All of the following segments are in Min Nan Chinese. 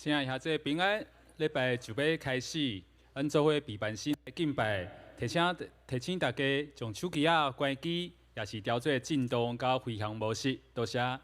親愛兄弟平安，禮拜就欲開始，咱做伙備辦新敬拜，提醒大家將手機仔關機，也是調做震動佮飛行模式，多謝。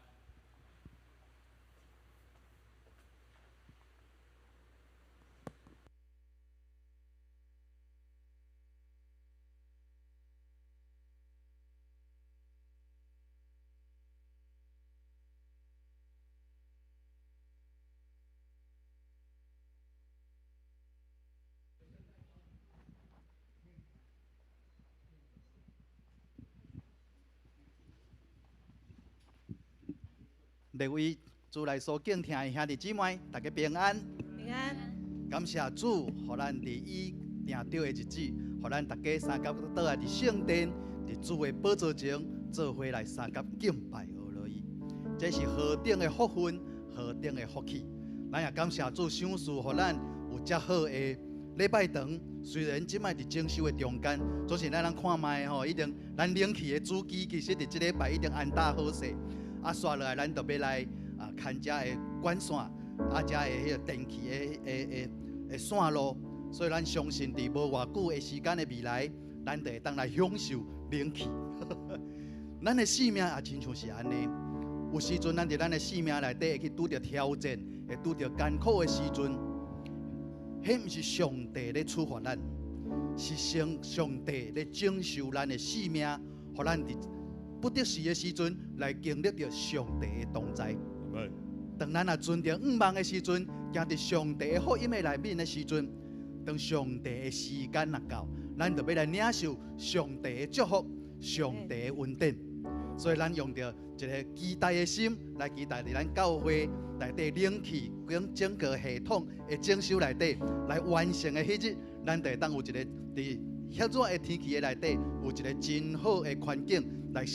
各位主內所敬聽的兄弟姊妹，大家平安。平安。感謝主，予咱佇伊定著的日子，予咱大家相佮倒來佇聖殿，佇主的寶座前，做伙來相佮敬拜阿羅伊。這是何等的福分，何等的福氣！咱也感謝主賞賜，予咱有遮好的禮拜堂。雖然這擺佇整修的中間，總是咱通看覓吼，已經咱冷氣的主機其實佇這禮拜已經安搭好勢。啊，煞落來，咱就欲來啊，牽遮的管線，啊，遮的彼个電器的線路，所以咱相信佇無偌久的時間的未來，咱就會當來享受冷氣。咱的生命也親像是按呢，有時陣咱佇咱的生命內底會去拄著挑戰，會拄著艱苦的時陣，彼毋是上帝咧處罰咱，是上帝咧整修咱的生命，予咱佇不得時的時陣來經歷著上帝的同在。當咱若存著向望的時陣，行佇上帝的福音的內面的時陣，當上帝的時間若到，咱就欲來領受上帝的祝福、上帝的恩典。所以咱用著一个期待的心來期待佇咱教會內底冷氣跟整個系統的整修內底來完成的彼日，咱就會當有一个佇遐熱的天氣的內底，有一个真好的環境來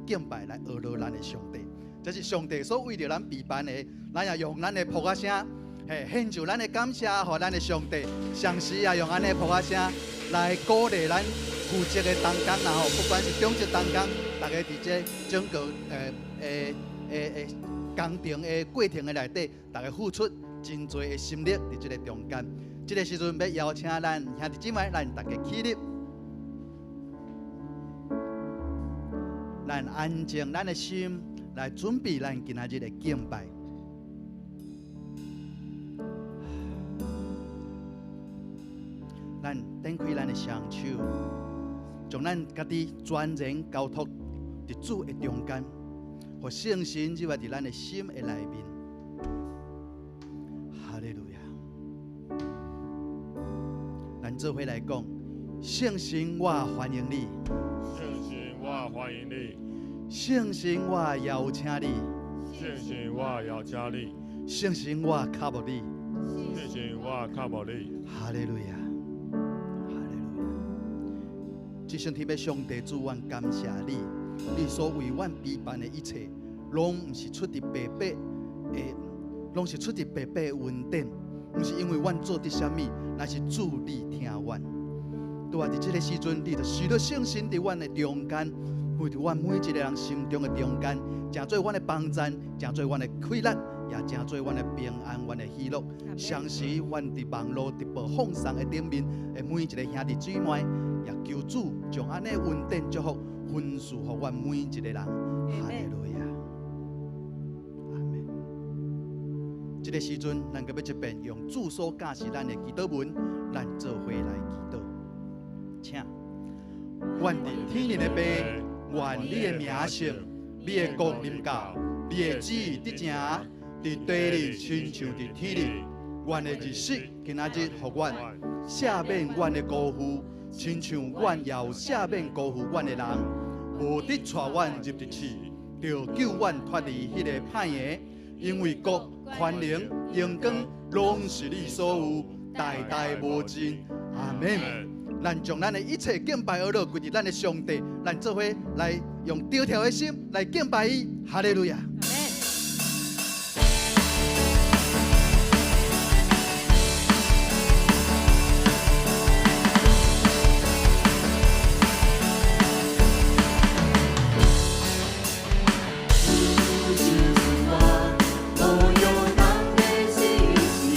敬拜、來阿羅咱的上帝。這是上帝所為著咱備辦的，咱也用咱的噗仔聲，嘿，獻上咱的感謝，予咱的上帝。同時也用按呢噗仔聲來鼓勵咱負責的同工，然後不管是長執同工，大家佇這整個工程的過程的內底，大家付出真濟的心力佇這个中間。這个時陣欲邀請咱兄弟姊妹，咱大家起立，咱安靜咱的心，來準備咱今仔日的敬拜。咱展開咱的雙手，將咱家己全然交託佇主的中間，予聖神入來佇咱的心的內面。哈利路亞！咱做伙來講，聖神，我歡迎你。聖神，我歡迎你。聖神，我邀請你。聖神，我邀請你。聖神，我靠慕你。聖神，我靠慕你。哈利路亞，哈利路亞！至聖天父上帝主，阮感謝你，你所為阮備辦的一切，攏毋是出佇白白的，攏是出佇白白的恩典，毋是因為阮做佇啥物，乃是主你疼阮。拄啊，佇這个時陣，你就施了聖神佇阮的中間，陪佇阮每一个人心中的中間，成做阮的幫贊，成做阮的氣力，也成做阮的平安、阮的喜樂。同時，阮佇網路直播放送的頂面的每一个兄弟姊妹，也求主將按呢恩典祝福分賜予阮每一个人。哈利路亞，阿們。這个時陣，咱閣欲一遍用主所教示咱的祈禱文，咱做伙來祈禱。請，阮佇天頂的父，願你的名聖，你的國臨到，你的旨意得成，佇地裡親像佇天裡。阮的日食今仔日予阮，赦免阮的辜負，親像阮也有赦免辜負阮的人。無得帶阮入佇試，著救阮脫離彼个歹的。因為國、權能、榮光，攏是你所有，代代無盡。阿們。咱將咱的一切敬拜阿羅歸佇咱的上帝，咱做伙來用著跳的心來敬拜伊。哈利路亞。主我，無用當的信心。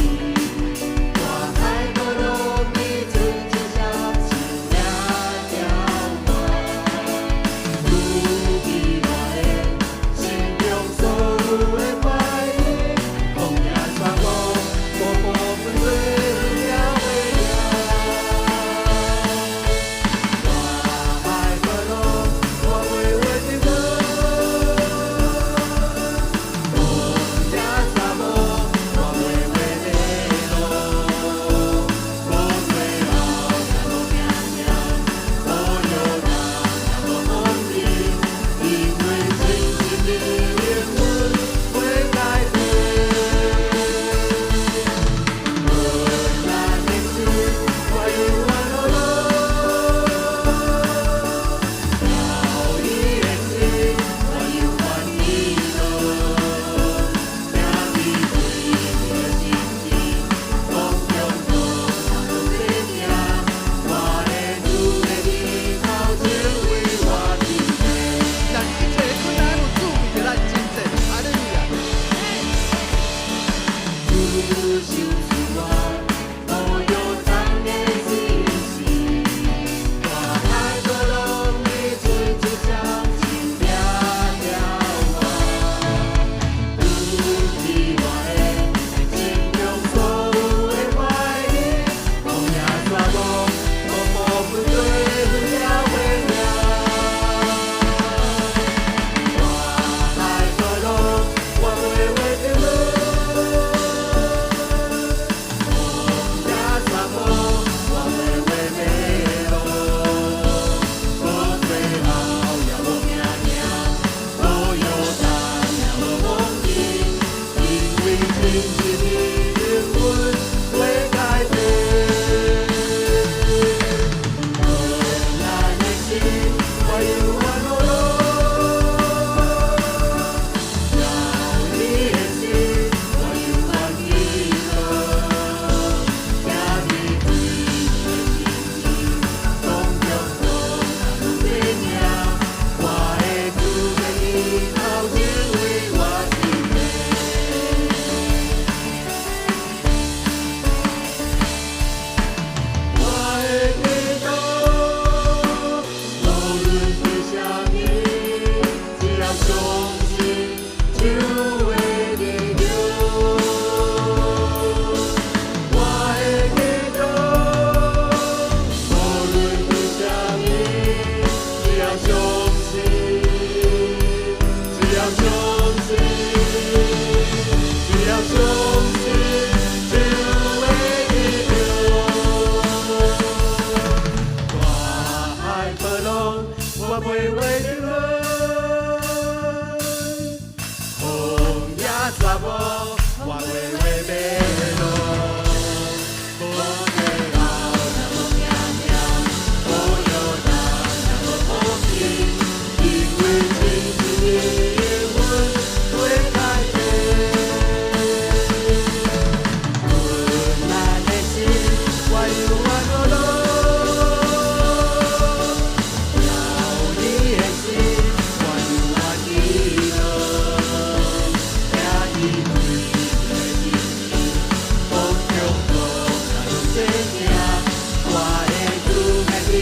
海波浪，我袂袂沉沦。风也绝无，我袂袂迷路。无退后，也无惊惊，无摇动，也无放弃，因为真实的应允袂改变。困难的时，我犹原学落；飘离的时，我犹原记得。行伫水的日子，风中路也拢坚定。我的主爱日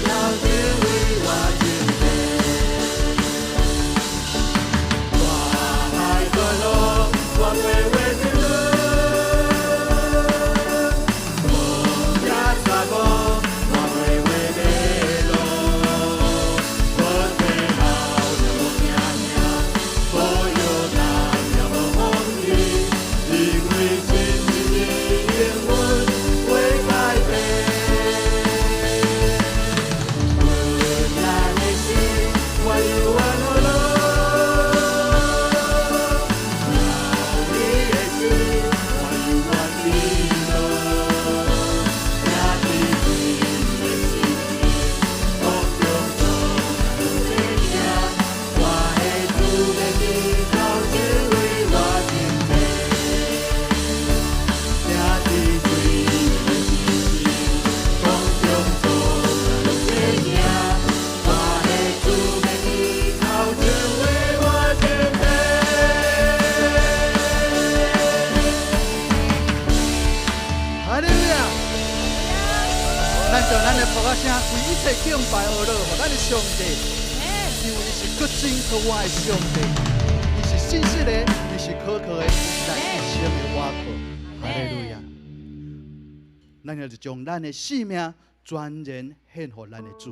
头就为我准备。大海波浪，我袂袂沉沦。风也绝无，我袂袂迷路。无退后，也无惊惊，无摇动，也无放弃，因为真实的应允袂改变。困难的时，我犹原学落；飘离的时，我犹原记得。行伫水的日子，风中路也拢坚定。我的主的日头就为我准备。行伫水的日子，风中路也拢坚定。我的主的日头就为我准备。哈利路亚！咱将咱的噗仔聲，為一切敬拜阿樂，予咱的上帝，因為伊是閣真閣活的上帝，伊是信實的，伊是可靠的，伊是咱一生的倚靠。哈利路亞！咱也就將咱的性命全然獻予咱的主，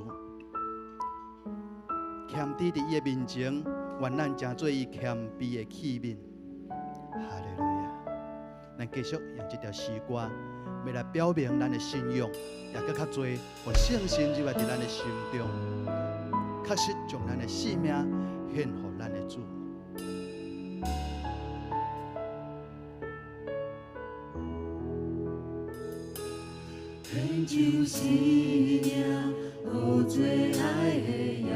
謙低佇伊的面前，願咱成做伊謙卑的器皿。哈利路亞！咱繼續用這條詩歌，欲來表明咱的信仰，也閣較濟，予聖神入來佇咱的心中，確實將咱的性命獻予咱的主。獻上生命，予最愛的耶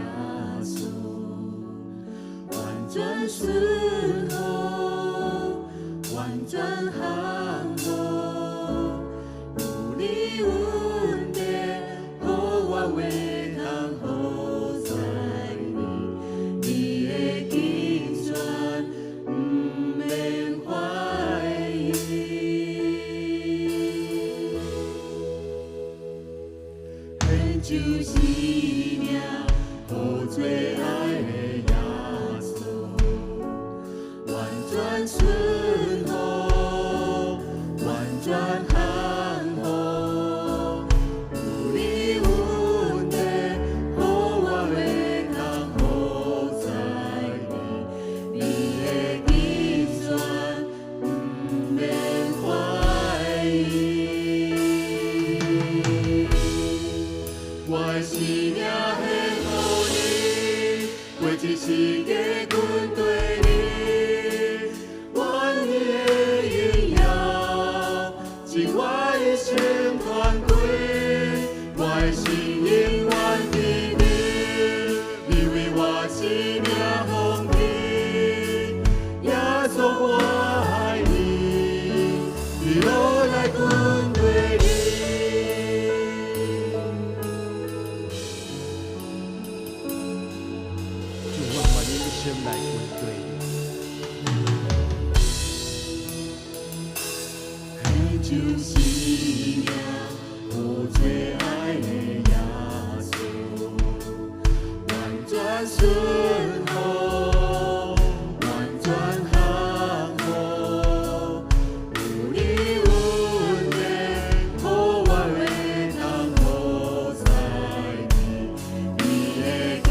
穌，完全順服，完全降服，有你恩典，予我會當服侍你，你的敬虔毋免懷疑。獻上生命，予最愛的耶穌，完全順服，完全降服，有你恩典，予我會當服侍你，你的敬虔毋免懷疑。我的生命獻予你，過一世界跟隨你，願你的榮耀盡我一生權貴，我的心永遠佇你，你為我生命奉獻，耶穌我愛你，一路來跟隨你。主，我願意一生來跟隨你。獻上生命，予最愛的耶穌，完全順服，完全降服，有你恩典，予我會當服侍你，你的敬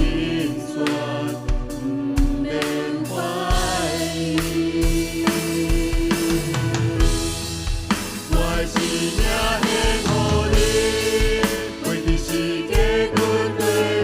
虔毋免懷疑。我的生命獻予你，過一世界跟隨你，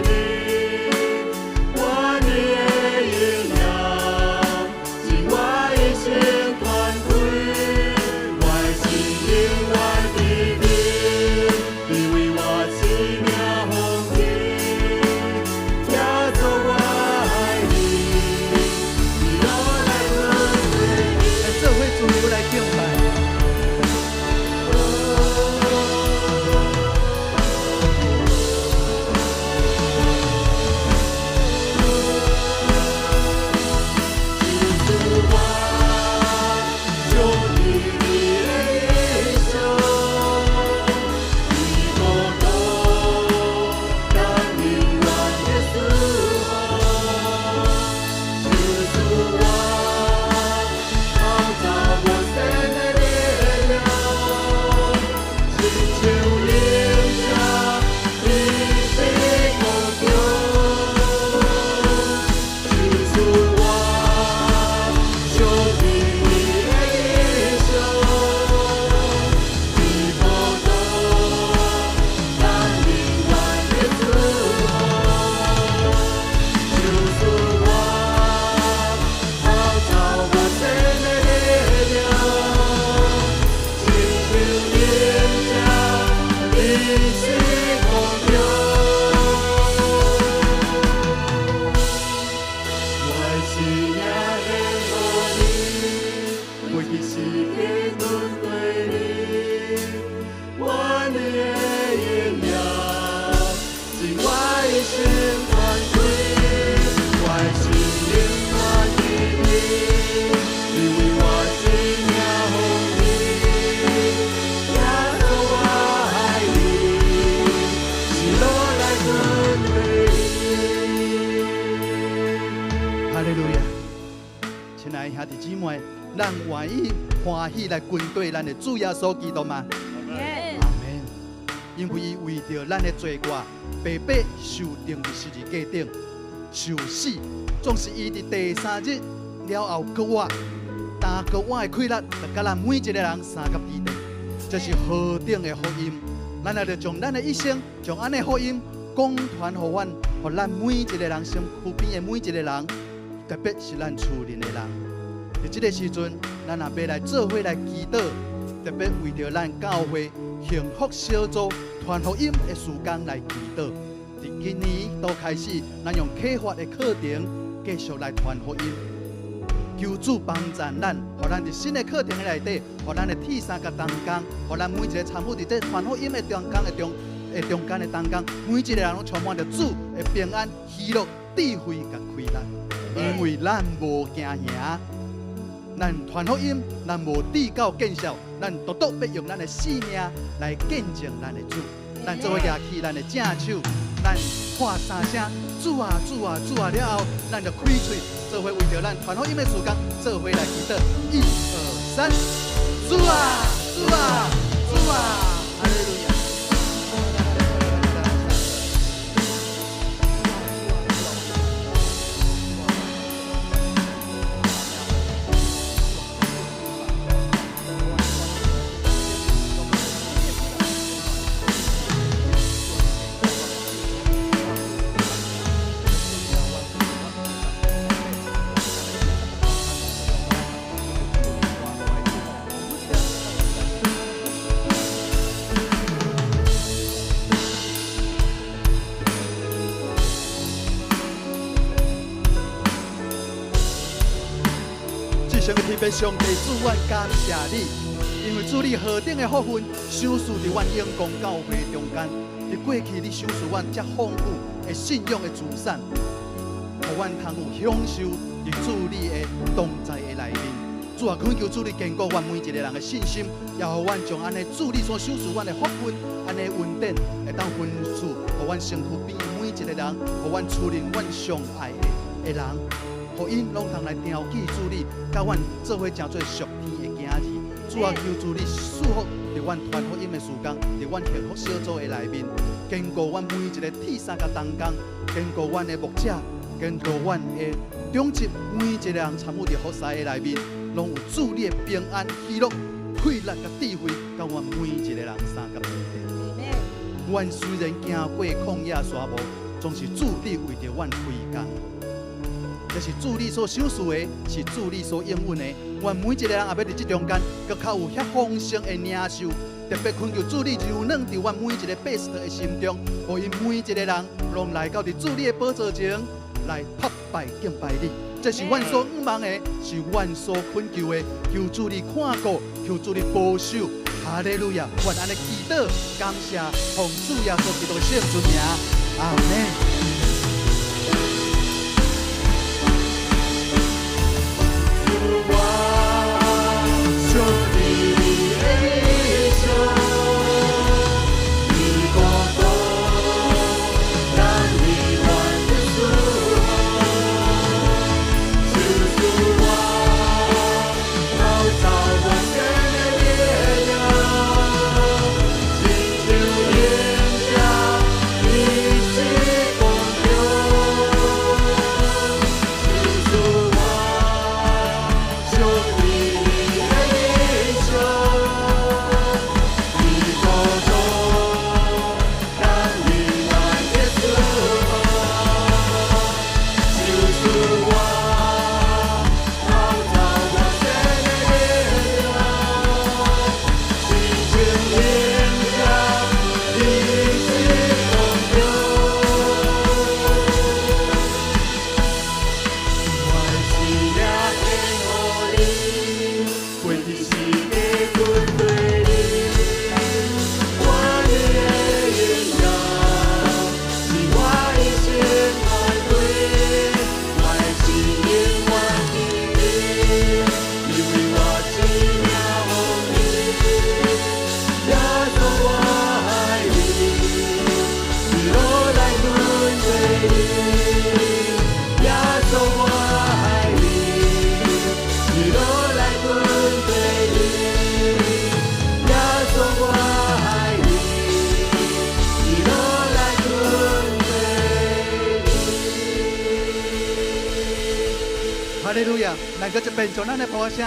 愛兄弟姊妹，咱願意歡喜來跟隨咱的主耶穌基督嗎？阿門。因為伊為著咱的罪過，白白受釘佇十字架頂受死，總是伊佇第三日了後復活，擔復活的氣力，就佮咱每一個人相佮佇底，這是何等的福音！咱也著將咱的一生，將按呢福音講傳予阮，予咱每一個人身軀邊的每一個人，特別是咱厝內的人。佇這個時陣，咱也欲來做伙來祈禱，特別為著咱教會幸福小組傳福音的事工來祈禱。佇今年度開始，咱用啟發的課程繼續來傳福音。求主幫助咱，予咱佇新的課程的內底，予咱的鐵三佮同工，予咱每一個參與佇這傳福音的中間的中的中間的同工，每一個人攏充滿著主的平安、喜樂、智慧佮氣力。因為咱無驚嚇，咱傳福音，咱無智教見笑，咱獨獨欲用咱的生命來見證咱的主。咱做伙舉起咱的正手，咱喊三聲主啊主啊主啊了後，咱就開喙做伙為著咱傳福音的事工，做伙來祈禱。一二三，主啊主啊主啊，哈利路亞。至上的天父上帝主，阮感謝你，因為主你何等的福分，賞賜佇阮永光教會中間。佇過去你賞賜阮遮豐富的信仰的資產，予阮通有享受佇主你的同在的內面。主啊，懇求主你堅固阮每一個人的信心，也予阮將按呢主你所賞賜阮的福分，按呢恩典，會當分賜予阮身軀邊每一個人，予阮厝內阮上愛的人。予𪜶攏通來牢記主你，佮阮做伙成做屬天的囝兒。主啊，求主你賜福佇阮傳福音的事工，佇阮幸福小組的內面，堅固阮每一個鐵三佮同工，堅固阮的牧者，堅固阮的長執，每一個人參與佇服侍的內面，攏有主你的平安、喜樂、氣力佮智慧，佮阮每一個人相佮佇底。阮雖然行過曠野沙漠，總是主你為著阮開工。這是主你所賞賜的，是主你所應允的。阮每一個人也欲佇這中間，閣較有遐豐盛的領受。特別懇求主你柔軟佇阮每一個百姓的心中，予𪜶每一個人攏來到佇主你的寶座前來膜拜敬拜你。這是阮所向望的，是阮所懇求的。求主你看顧，求主你保守。哈利路亞！阮按呢祈禱，感謝奉主耶穌基督的聖尊名，阿門。主啊，上帝的恩，你國度，咱永遠的祝福。求主啊，號召萬人的力量，親像鷹仔一心。哈利路亞！咱閣一遍將咱的噗仔聲，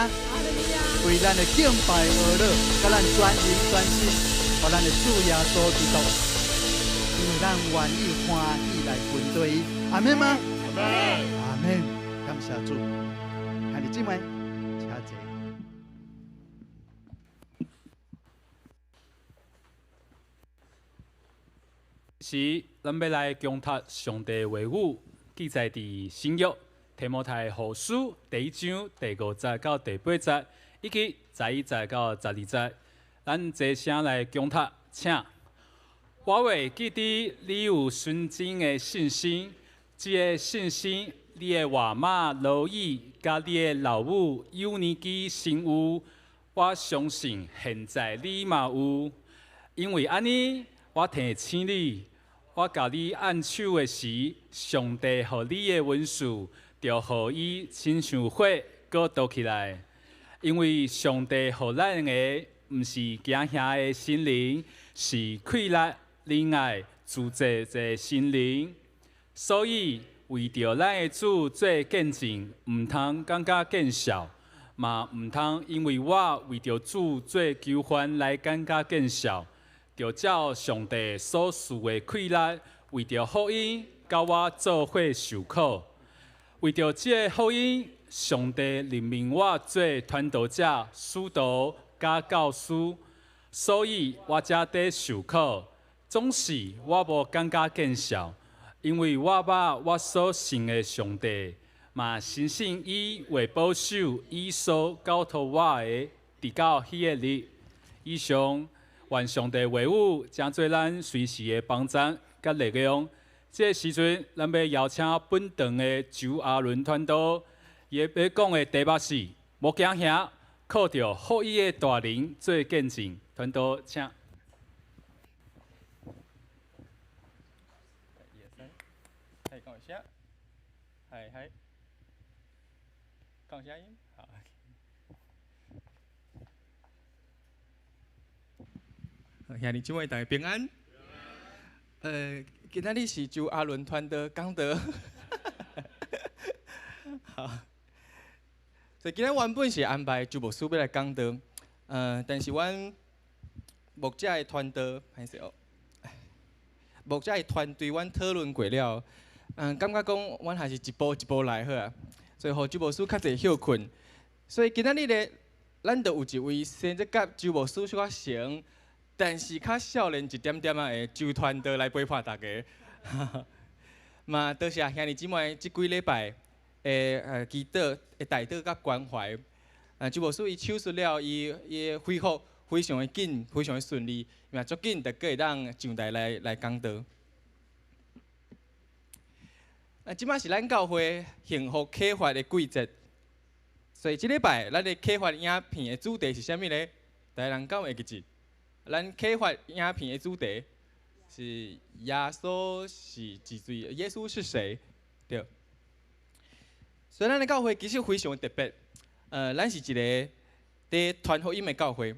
為咱的敬拜呵咾，佮咱全人全心，予咱的主耶穌基督，因為咱願意歡喜來跟隨伊。阿們嗎？阿門。阿們。感謝主。兄弟姊妹，請坐。是，咱欲來恭讀上帝話語，記載佇新約提摩太後書第一章第五節到第八節，以及11節到12節。咱齊聲來恭讀，請。我會記得你有純真的信心，這个信心，你的外媽羅以佮你的老母友尼基先有，我相信現在你嘛有。因為按呢，我提醒你，我共你按手的時，上帝予你的恩賜，著予伊親像火閣燒起來。因為上帝予咱的，毋是驚嚇的聖靈，是氣力、仁愛、自制的聖靈。所以為著咱的主做見證，毋通感覺見笑，嘛毋通因為我為著主做囚犯來感覺見笑。著照上帝所賜的氣力，為著福音，佮我做伙受苦。為著這个福音，上帝任命我做傳道者、使徒、佮教師，所以我才佇受苦。總是我無感覺見笑，因為我捌我所信的上帝，嘛深信伊會保守伊所交託我的，直到彼个日。以上，願上帝話語成做咱隨時的幫助佮力量。這个時陣，咱欲邀請本堂的周阿倫傳道，伊欲講的題目是：無驚嚇，靠著福音的大能做見證。傳道，請。係講聲，係係，講聲音，好。兄弟姊妹大家平安。今仔日是周阿倫傳道講道。好，所以今仔原本是安排周牧師欲來講道，但是阮牧者的團隊，歹勢哦，牧者的團隊，阮討論過了，感覺講阮還是一步一步來好啊，所以予周牧師較濟歇睏。所以今仔日咧，咱就有一位生做佮周牧師小可像，但是較少年一點點仔的周傳道來陪伴大家。嘛，多謝兄弟姊妹這幾禮拜的祈禱、的代禱佮關懷。周牧師伊手術了，伊伊恢復非常的緊，非常的順利，嘛足緊就閣會當上台來來講道。啊，這擺是咱教會幸福啟發的季節，所以這禮拜咱的啟發影片的主題是啥物呢？大家人敢會記得？咱啟發影片的主題是耶穌是幾歲？耶穌是誰？對。所以咱的教會其實非常特別，咱是一个佇傳福音的教會。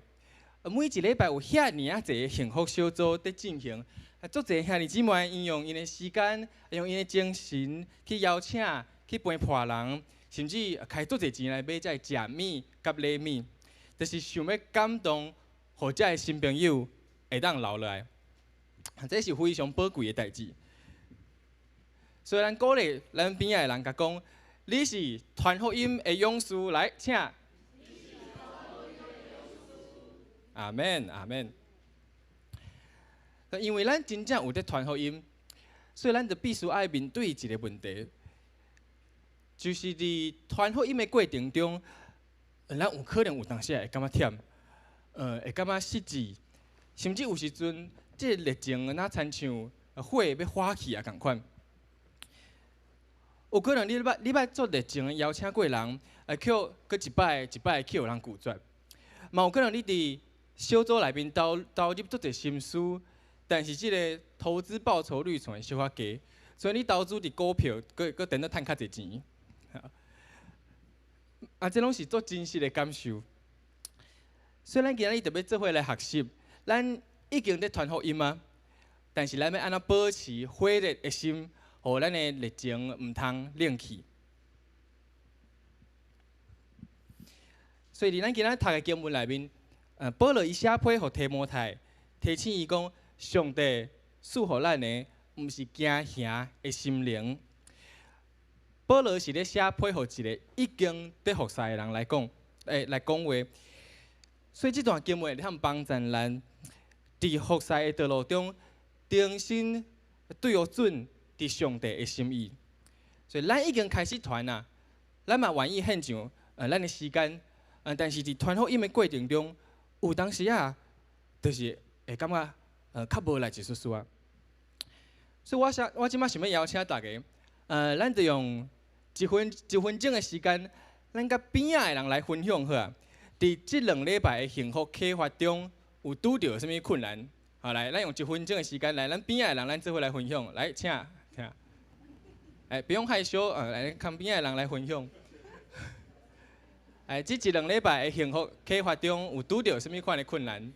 每一禮拜有遐爾仔濟幸福小組佇進行，啊，足濟兄弟姊妹𪜶用𪜶的時間，用𪜶的精神去邀請、去陪伴人，甚至開足濟錢來買這个食物佮禮物，就是想欲感動，予這个新朋友會當留落來。這是非常寶貴的代誌。所以咱鼓勵咱邊仔的人，共講：你是傳福音的勇士，來，請。阿們，阿們。因為咱真正有佇傳福音，所以咱就必須愛面對一个問題，就是佇傳福音的過程中，咱有可能有當時會感覺忝，會感覺失志，甚至有時陣，這个熱情若親像火欲火去啊仝款。有可能你捌你捌足熱情的邀請過人，卻閣一擺一擺去予人拒絕。嘛有可能你佇小組內面投投入足濟心思，但是這个投資報酬率像會小可低，所以你投資佇股票，閣閣等於趁較濟錢。啊，這攏是足真實的感受。所以咱今仔日特別做伙來學習，咱已經佇傳福音啊，但是咱欲按怎保持火熱的心，予咱的熱情毋通冷去。所以佇咱今仔讀的經文內面，保羅伊寫批予提摩太，提醒伊講，上帝賜予咱的，毋是驚嚇的心靈。保羅是咧寫批予一個已經得服侍的人來講，來講話。所以這段經文會通幫助咱佇服侍的道路中，重新對準佇上帝的心意。所以咱已經開始傳啊，咱嘛願意獻上咱的時間，但是佇傳福音的過程中，有當時啊，就是會感覺較無力一絲絲啊。所以我想，我這擺想欲邀請大家，咱就用一分鐘的時間，咱佮邊仔的人來分享好啊。佇這2禮拜的幸福啟發中，有拄著啥物困難？好，來，咱用一分鐘的時間來，咱邊仔的人，咱做伙來分享。來，請，請。不用害羞，來，囥邊仔的人來分享。這一兩禮拜的幸福啟發中，有拄著啥物款的困難？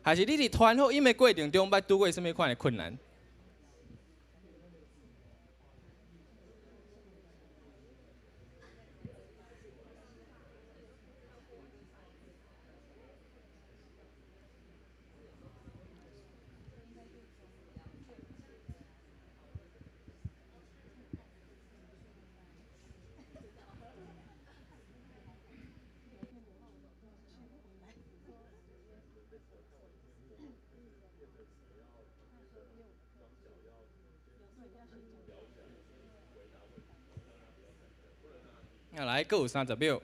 還是你佇傳福音的過程中，捌拄過啥物款的困難？來，閣有30秒。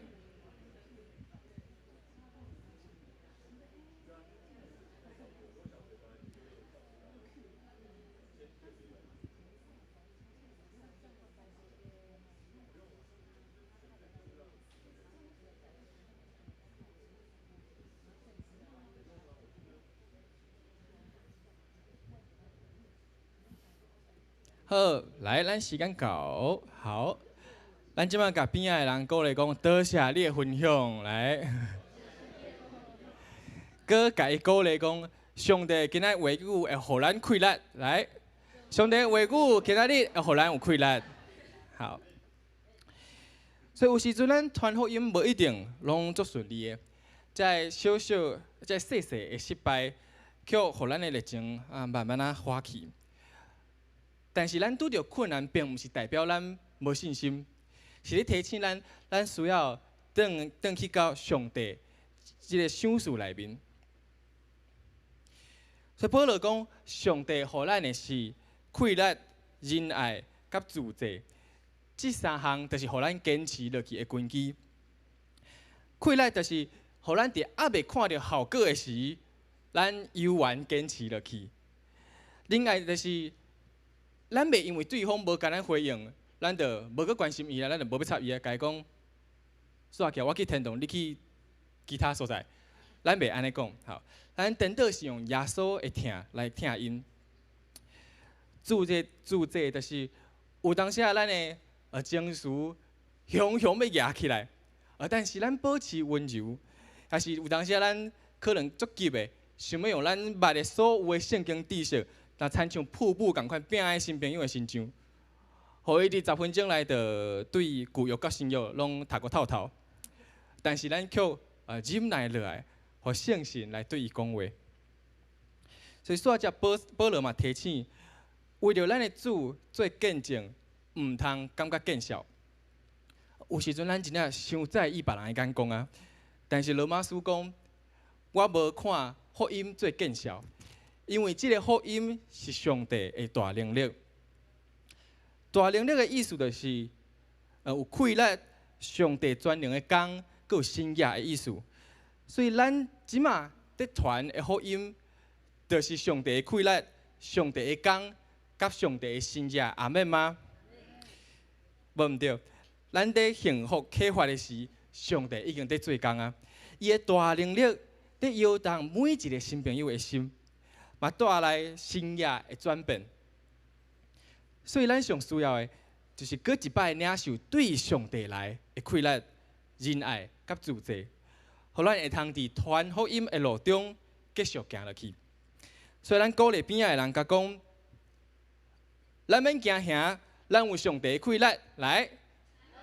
好，來，咱時間到，好。咱這擺共邊仔的人鼓勵講，多謝你的分享，來。閣共伊鼓勵講，上帝今仔話語會予咱氣力，來。上帝話語今仔日會予咱有氣力，好。所以有時陣咱傳福音無一定攏足順利的，這小小、這細細的失敗，卻予咱的熱情啊慢慢仔花去。但是咱拄著困難，並毋是代表咱無信心。是咧提醒咱，咱需要轉去到上帝這个賞賜內面。所以保羅講，上帝予咱的是氣力、仁愛佮自制，這三項就是予咱堅持落去的根基。氣力就是予咱佇猶未看著效果的時，咱猶原堅持落去。仁愛就是咱袂因為對方無共咱回應，咱就無閣關心伊啊，咱就無欲插伊啊，共伊講，煞起來我去天堂，你去其他所在，咱袂按呢講，吼，咱顛倒是用耶穌的疼來疼𪜶。自制自制就是有當時啊，咱的情緒雄雄欲揚起來，但是咱保持溫柔，抑是有當時啊，咱可能足急的，想欲用咱捌的所有的聖經知識，若親像瀑布仝款拚佇新朋友的身上。予伊佇10分鐘內就對舊約佮新約攏讀個透透，但是咱卻忍耐落來，予聖神來對伊講話。所以煞只保保羅嘛提醒，為著咱的主做見證，毋通感覺見笑。有時陣咱真正傷在意別人的眼光啊，但是羅馬書講，我無看福音做見笑，因為這个福音是上帝的大能力。大能力的意思就是，有氣力、上帝全能的工，閣有神蹟的意思。所以咱這馬佇傳的福音，就是上帝的氣力、上帝的工，佮上帝的神蹟，阿們嗎？無毋對，咱佇幸福啟發的時，上帝已經佇做工啊！伊的大能力佇搖動每一个新朋友的心，嘛帶來神蹟的轉變。所以咱上需要的，就是閣一擺領受對上帝來的氣力、仁愛佮自制，予咱會通佇傳福音的路中繼續行落去。所以咱鼓勵邊仔的人，共講，咱免驚嚇，咱有上帝的氣力來，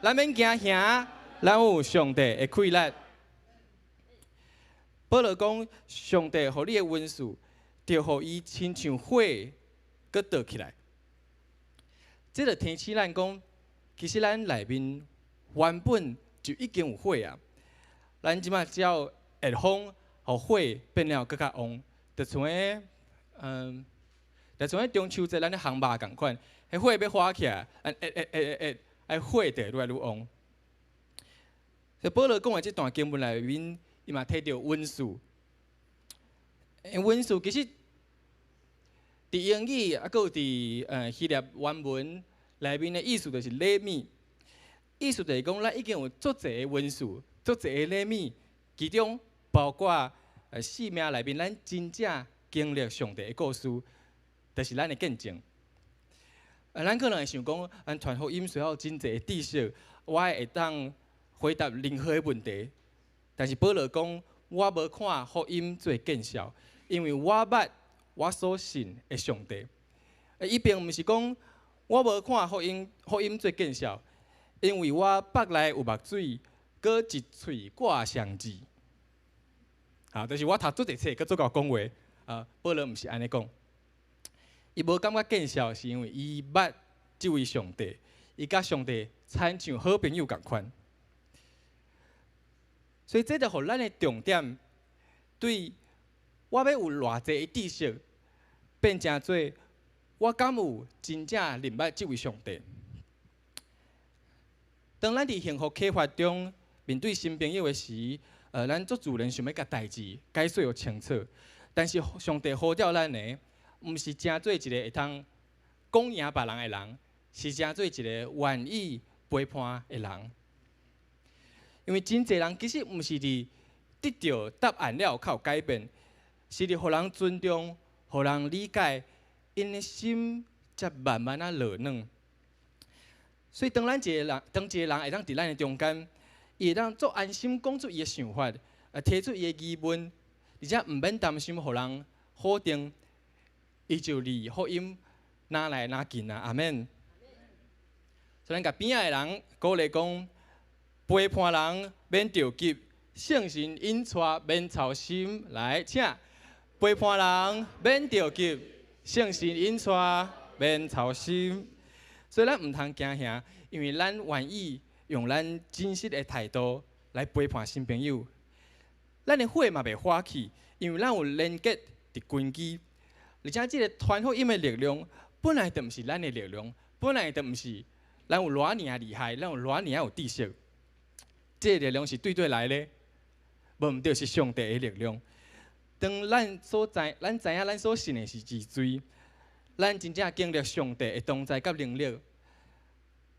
咱免驚嚇，咱有上帝的氣力。保羅講，上帝予你的恩賜，就予伊親像火，閣著起來。這就提醒咱講，其實咱內面原本就已經有火啊。咱這擺只要熱風，予火變了閣較旺，就像彼，就像彼中秋節咱咧烘肉仝款，彼火欲發起來，按按按按按，愛火就會愈來愈旺。所以保羅講的這段經文內面，伊嘛提著恩賜。恩賜其實佇英語啊，閣有佇希臘原文內面的意思就是禮物。意思就是講，咱已經有足濟的恩賜，足濟的禮物，其中包括生命內面咱真正經歷上帝的故事，就是咱的見證。咱可能會想講，咱傳福音需要真濟的知識，我會當回答任何的問題。但是保羅講，我無看福音做見笑，因為我捌我所信的上帝。伊並毋是講我無看福音，福音做見笑，因為我腹內有目水，閣一喙掛雙字。啊，就是我讀足濟冊，閣足夠講話。啊，保羅毋是按呢講，伊無感覺見笑，是因為伊捌這位上帝，伊佮上帝親像好朋友仝款。所以這就予咱的重點，對我欲有偌濟的知識，變成做我敢有真正認捌這位上帝。當咱佇幸福啟發中面對新朋友的時，咱足自然想欲共代誌解說予清楚。但是上帝呼召咱的，毋是成做一个會通講贏別人的人，是成做一个願意陪伴的人。因為真濟人其實毋是佇得著答案了後較有改變，是佇予人尊重、予人理解，𪜶的心才慢慢仔落軟。所以當咱一个人，當一個人會當佇咱的中間，伊會當足安心講出伊的想法，提出伊的疑問，而且毋免擔心予人否定，伊就離福音若來若近啊！阿們。所以咱共邊仔的人鼓勵講，陪伴人免著急，聖神引帶免操心。來，請陪伴人免著急，聖神引帶免操心。所以咱毋通驚嚇，因為咱願意用咱真實的態度來陪伴新朋友。咱的火嘛袂發去，因為咱有連結佇根基，而且這個傳福音的力量本來就毋是咱的力量，本來就毋是咱有偌爾厲害，咱有偌爾有知識。這個力量是對佗來的，無毋對，是上帝的力量。當咱所知，咱知影咱所信的是認罪，咱真正經歷上帝的同在佮能力，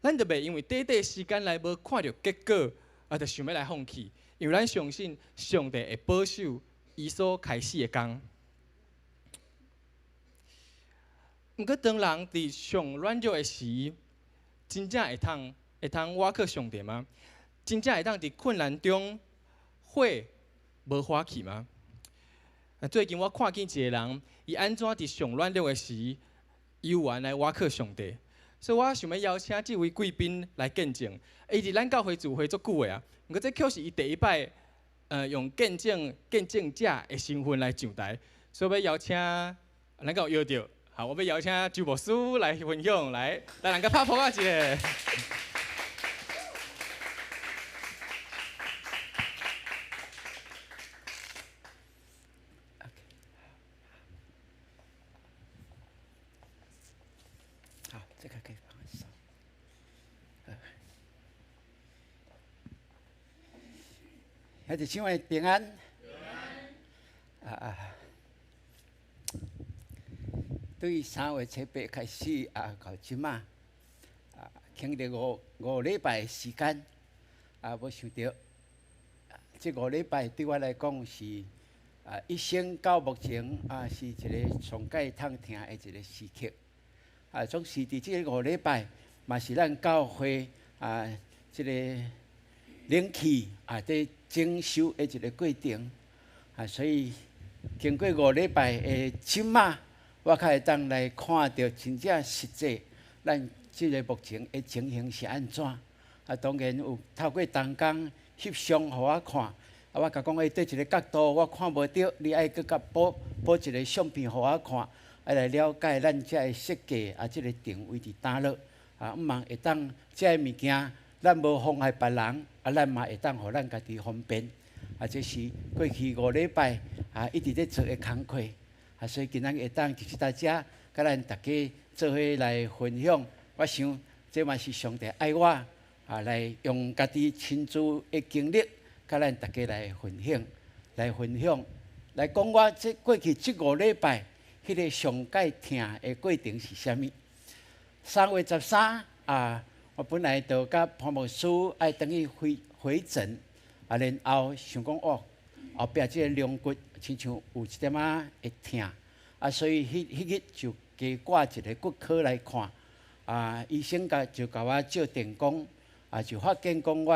咱就袂因為短短時間內無看著結果，啊，就想欲來放棄。因為咱相信上帝會保守伊所開始的工。毋過，當人佇上軟弱的時，真正會通倚靠上帝嗎？真正會當佇困難中火無發去嗎？最近我看見一個人，伊按怎佇上軟弱的時，猶原來倚靠上帝。所以我想欲邀請這位貴賓來見證。伊佇咱教會聚會足久的啊，毋過這卻是伊第一擺，用見證見證者的身份來上台。所以欲邀請，咱敢有邀著？好，我欲邀請周牧師來分享，來，來人共拍噗仔一下。好，這個可以放手。兄弟姊妹平安。平安。啊，對3月7、8開始啊，到這馬啊，經歷五禮拜的時間啊，無想著這五禮拜對我來講是啊，一生到目前啊，是一个上蓋通疼的一个時刻。啊，總是佇這個五禮拜，嘛是咱教會啊，這个冷氣啊，佇整修的一个過程。啊，所以經過五禮拜的這馬，我較會當來看著真正實際，咱這个目前的情形是按怎。啊，當然有透過同工翕相予我看，啊，我共講，欸，佗一个角度我看無著，你愛閣共補補一个相片予我看，愛來了解咱遮的設計啊，這个定位佇佗落。啊，毋望會當這个物件，咱無妨礙別人，啊，咱嘛會當予咱家己方便。啊，這是過去5禮拜啊，一直咧做的工課。啊，所以今仔日會當佇這遮，佮咱大家做伙來分享。我想這嘛是上帝愛我啊，來用家己親自的經歷，佮咱大家來分享，來分享，來講我這過去這五禮拜，彼个上蓋疼的過程是啥物？3月13啊，我本來就佮潘牧師愛轉去回回診，啊，然後想講哦，後壁這个龍骨親像有一點仔會疼，啊，所以彼彼日就加掛一个骨科來看，啊，醫生共就共我照電光，啊，就發現講我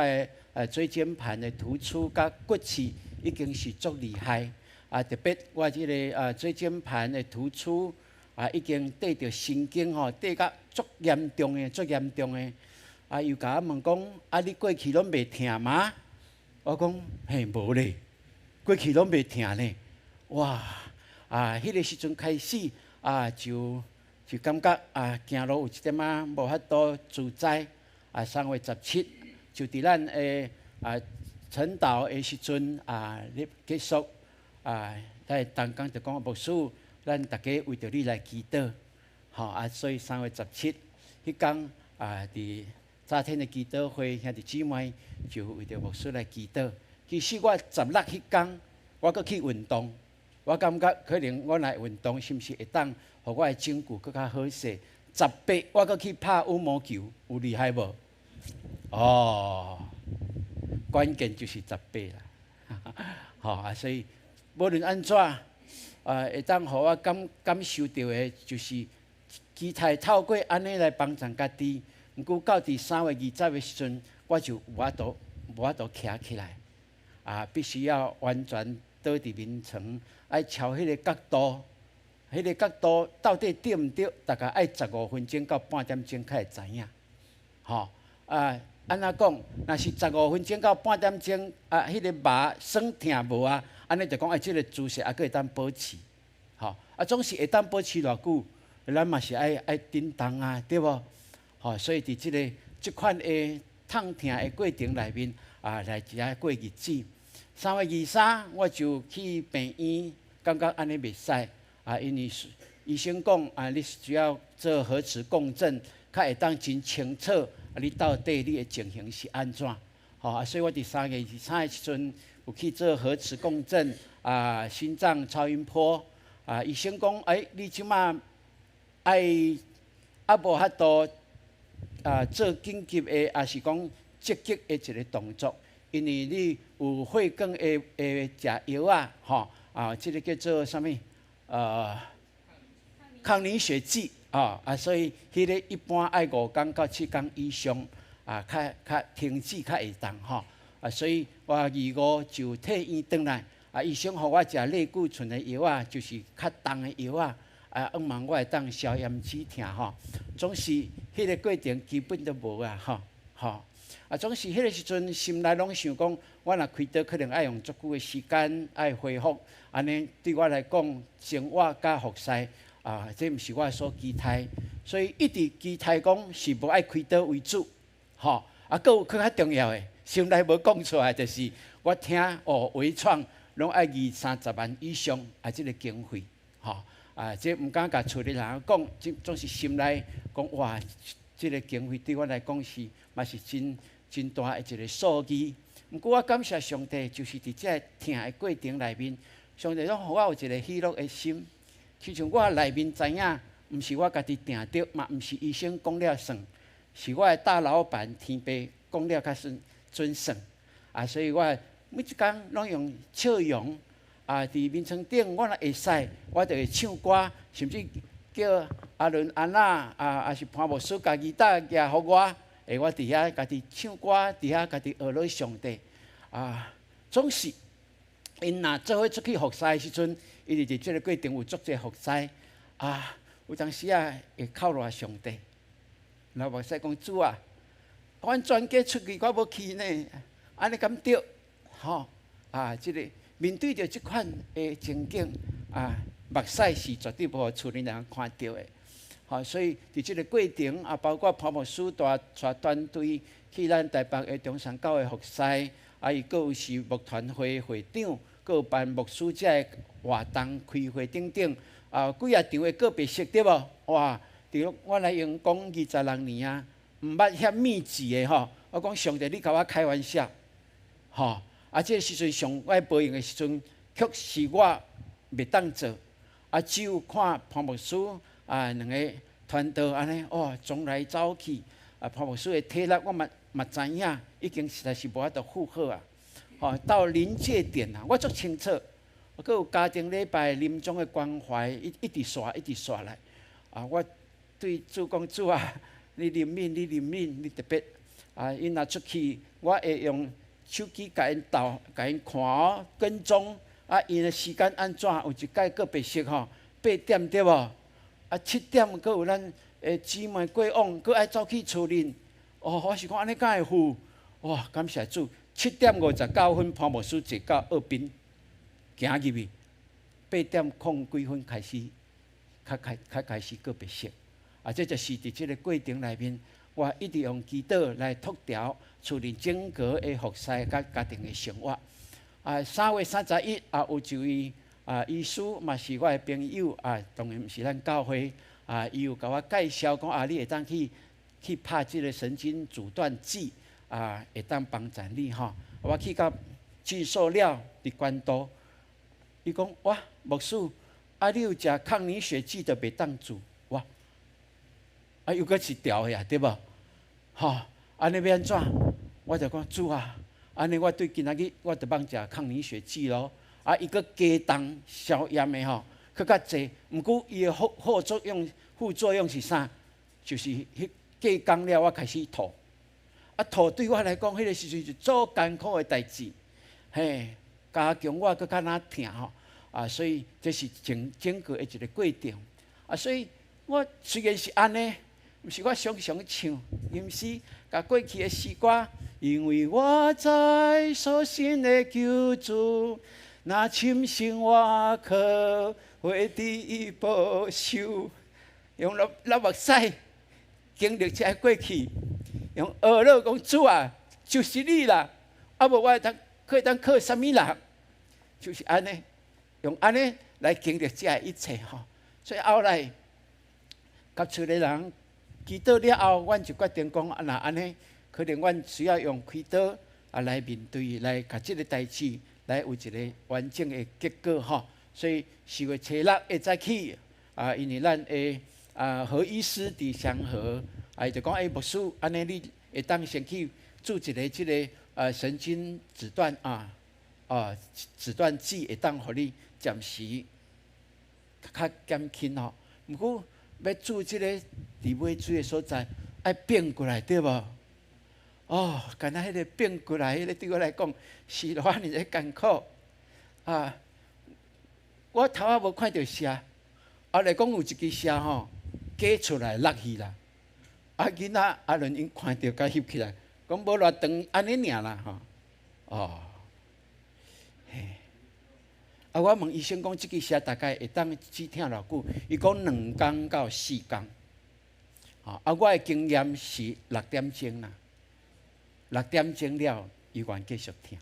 的椎間盤的突出佮骨刺已經是足厲害，啊，特別我這个椎間盤的突出啊，已經綴著神經吼，綴甲足嚴重的，足嚴重的。啊，又共我問講，啊，你過去攏袂疼嗎？我講，嘿，無咧，過去攏袂疼呢。哇！啊，彼个時陣開始啊，就感覺啊，行路有一點仔無法度自在。啊，3月17就佇咱的啊晨禱的時陣啊，咧結束啊，咱同工就講牧師，咱逐家為著你來祈禱，吼啊，所以三月十七彼工啊，佇早天的祈禱會，兄弟姊妹就為著牧師來祈禱。其實我十六彼工，我閣去運動，我感覺可能我來運動，是毋是會當予我的頸骨閣較好勢？18我閣去拍羽毛球，有厲害無？哦，關鍵就是十八啦，吼啊，所以無論按怎，啊，會當予我感感受著的，就是期待透過按呢來幫助家己。毋過到佇3月20的時陣，我就無法度無法度徛起來，啊，必須要完全倒佇眠床，愛調彼个角度，彼个角度到底對毋對？大概愛15分鐘到半點鐘才會知影，吼啊。按怎講？若是十五分鐘到半點鐘，啊，彼个麻酸疼無啊，按呢就講，欸，這个姿勢猶閣會當保持，吼啊，總是會當保持偌久，咱嘛是愛愛振動啊，對無？吼，所以佇這个這款的痛疼的過程內面，啊，來遮過日子。3月23，我就去病院，感覺按呢袂使，啊，因為醫生講，啊，你需要做核磁共振，較會當真清楚。啊，你到底你的情形是按怎？吼啊，所以我佇三月二三的時陣有去做核磁共振啊，心臟超音波啊，醫生講，欸，你這馬愛猶無法度啊做緊急的，抑是講積極的一个動作，因為你有血管的的食藥啊，吼啊，這个叫做啥物？抗凝血劑。啊啊，所以彼个一般愛5工到7工以上啊，較較停止較會當吼。啊，所以我25就退院轉來。啊，醫生予我食類固醇的藥啊，就是較重的藥啊。啊，向望我會當消炎止疼吼。總是彼个過程基本都無啊，吼吼。啊，總是彼个時陣心內攏想講，我若開刀可能愛用足久的時間愛恢復，按呢對我來講，生活佮服侍。啊，這毋是我所期待，所以一直期待講是無愛開刀為主，吼。啊，閣有閣較重要的，心內無講出來，就是我聽哦，微創攏愛二三十萬以上啊，這个經費，吼。啊，這毋敢共厝裡人講，這總是心內講哇，這个經費對我來講是嘛是真真大的一个數字。毋過我感謝上帝，就是佇這个疼的過程內面，上帝攏予我有一个喜樂的心。親像我內面知影，毋是我家己定著，嘛毋是醫生講了算，是我的大老闆天父講了較準準算。啊，所以我每一工攏用笑容啊，佇眠床頂，我若會使，我就會唱歌，甚至叫阿倫、安娜啊，抑是潘牧師共吉他寄予我，會我佇遐家己唱歌，佇遐家己學落上帝。啊，總是𪜶若做伙出去服侍的時陣，伊佇這个過程有足濟服侍啊，有當時啊會哭賴上帝，然後牧師講主啊，阮全家出去我無去呢，按呢敢對？吼，啊，這個面對著這款的情景啊，目屎是絕對無予厝裡人看著的。吼，所以佇這個過程啊，包括潘牧師帶帶團隊去咱台北的中山教會服侍，啊，伊閣有是牧團會會長，閣有辦牧師這个活動、開會等等，啊，幾仔場的告別式對無？哇！佇我來用講26年啊，毋捌遐密集的吼。我講上帝，你共我開玩笑，吼！啊，這个時陣上愛無閒的時陣，卻是我袂當做，啊，只有看潘牧師啊，兩个傳道按呢，哦，總來走去，啊，潘牧師的體力我嘛嘛知影，已經實在是無法度負荷啊，吼，到臨界點啊，我足清楚，閣有家庭禮拜臨終的關懷，一一直刷，一直刷來，啊，我對主講主啊，你憐憫，你憐憫，你特別啊，𪜶若出去，我會用手機共𪜶鬥，共𪜶看哦，跟蹤啊，𪜶的時間按怎？有一擺告別式吼，8點對無？啊，7點閣有咱的姊妹過往，閣愛走去厝裡。哦，我是講按呢敢會赴？哇，感謝主！7點59分，潘牧師坐到澳濱，行入去。八點空幾分開始，較開較開始告別式。啊，這就是佇這個過程內面，我一直用祈禱來拓調厝裡整個的服侍佮家庭的生活。啊，3月31啊，有一位啊醫師嘛是我的朋友啊，當然毋是咱教會啊，伊有共我介紹講啊，你會當去去拍這個神經阻斷劑啊，會當幫助你吼。我去到診所了，佇關渡，伊講哇，牧師，啊，你有食抗凝血劑就袂當注，哇，啊，又閣是調的啊，對無？吼，按呢欲按怎？我就講主啊，按呢我對今仔日我就放食抗凝血劑咯。啊，伊閣加重消炎的吼，閣較濟。毋過伊的副副作用副作用是啥？就是彼過工了，我開始吐。啊，吐對我來講，彼個時陣是足艱苦的代誌，嘿，加強我閣較若疼吼。啊，所以這是整整個的一個過程。啊，所以我雖然是按呢，毋是我常常唱吟詩，共過去的詩歌，因為我知所信的救主，若深信我可會得保守，用流流目屎經歷這个過去，用呵咾講主啊，就是你啦，啊無我會當會當靠啥物人？就是按呢，用按呢來經歷這一切吼。所以後來，佮厝裡人祈禱了後，阮就決定講，啊，若按呢，可能阮需要用開刀啊來面對，來共這个代誌來有一個完整的結果吼。所以4月初6下早起啊，因為咱的啊何醫師佇雙和，啊伊就講，欸，牧師，按呢你會當先去注一个這个啊神經阻斷啊啊阻斷劑，會當予你暫時較減輕吼。毋過欲注這個佇尾椎的所在，愛變過來對無？哦，敢若彼個變過來，彼個對我來講是偌爾的艱苦啊！我頭仔無看著蛇，後來講有一支蛇吼，假出來落去啦。啊，囡仔阿倫𪜶看著共翕起來，講無偌長按呢爾啦吼。哦，嘿，啊，我問醫生講，這支蛇大概會當止疼偌久？伊講2工到4工。吼，啊，我的經驗是6點鐘啦，六點鐘了，伊還繼續疼。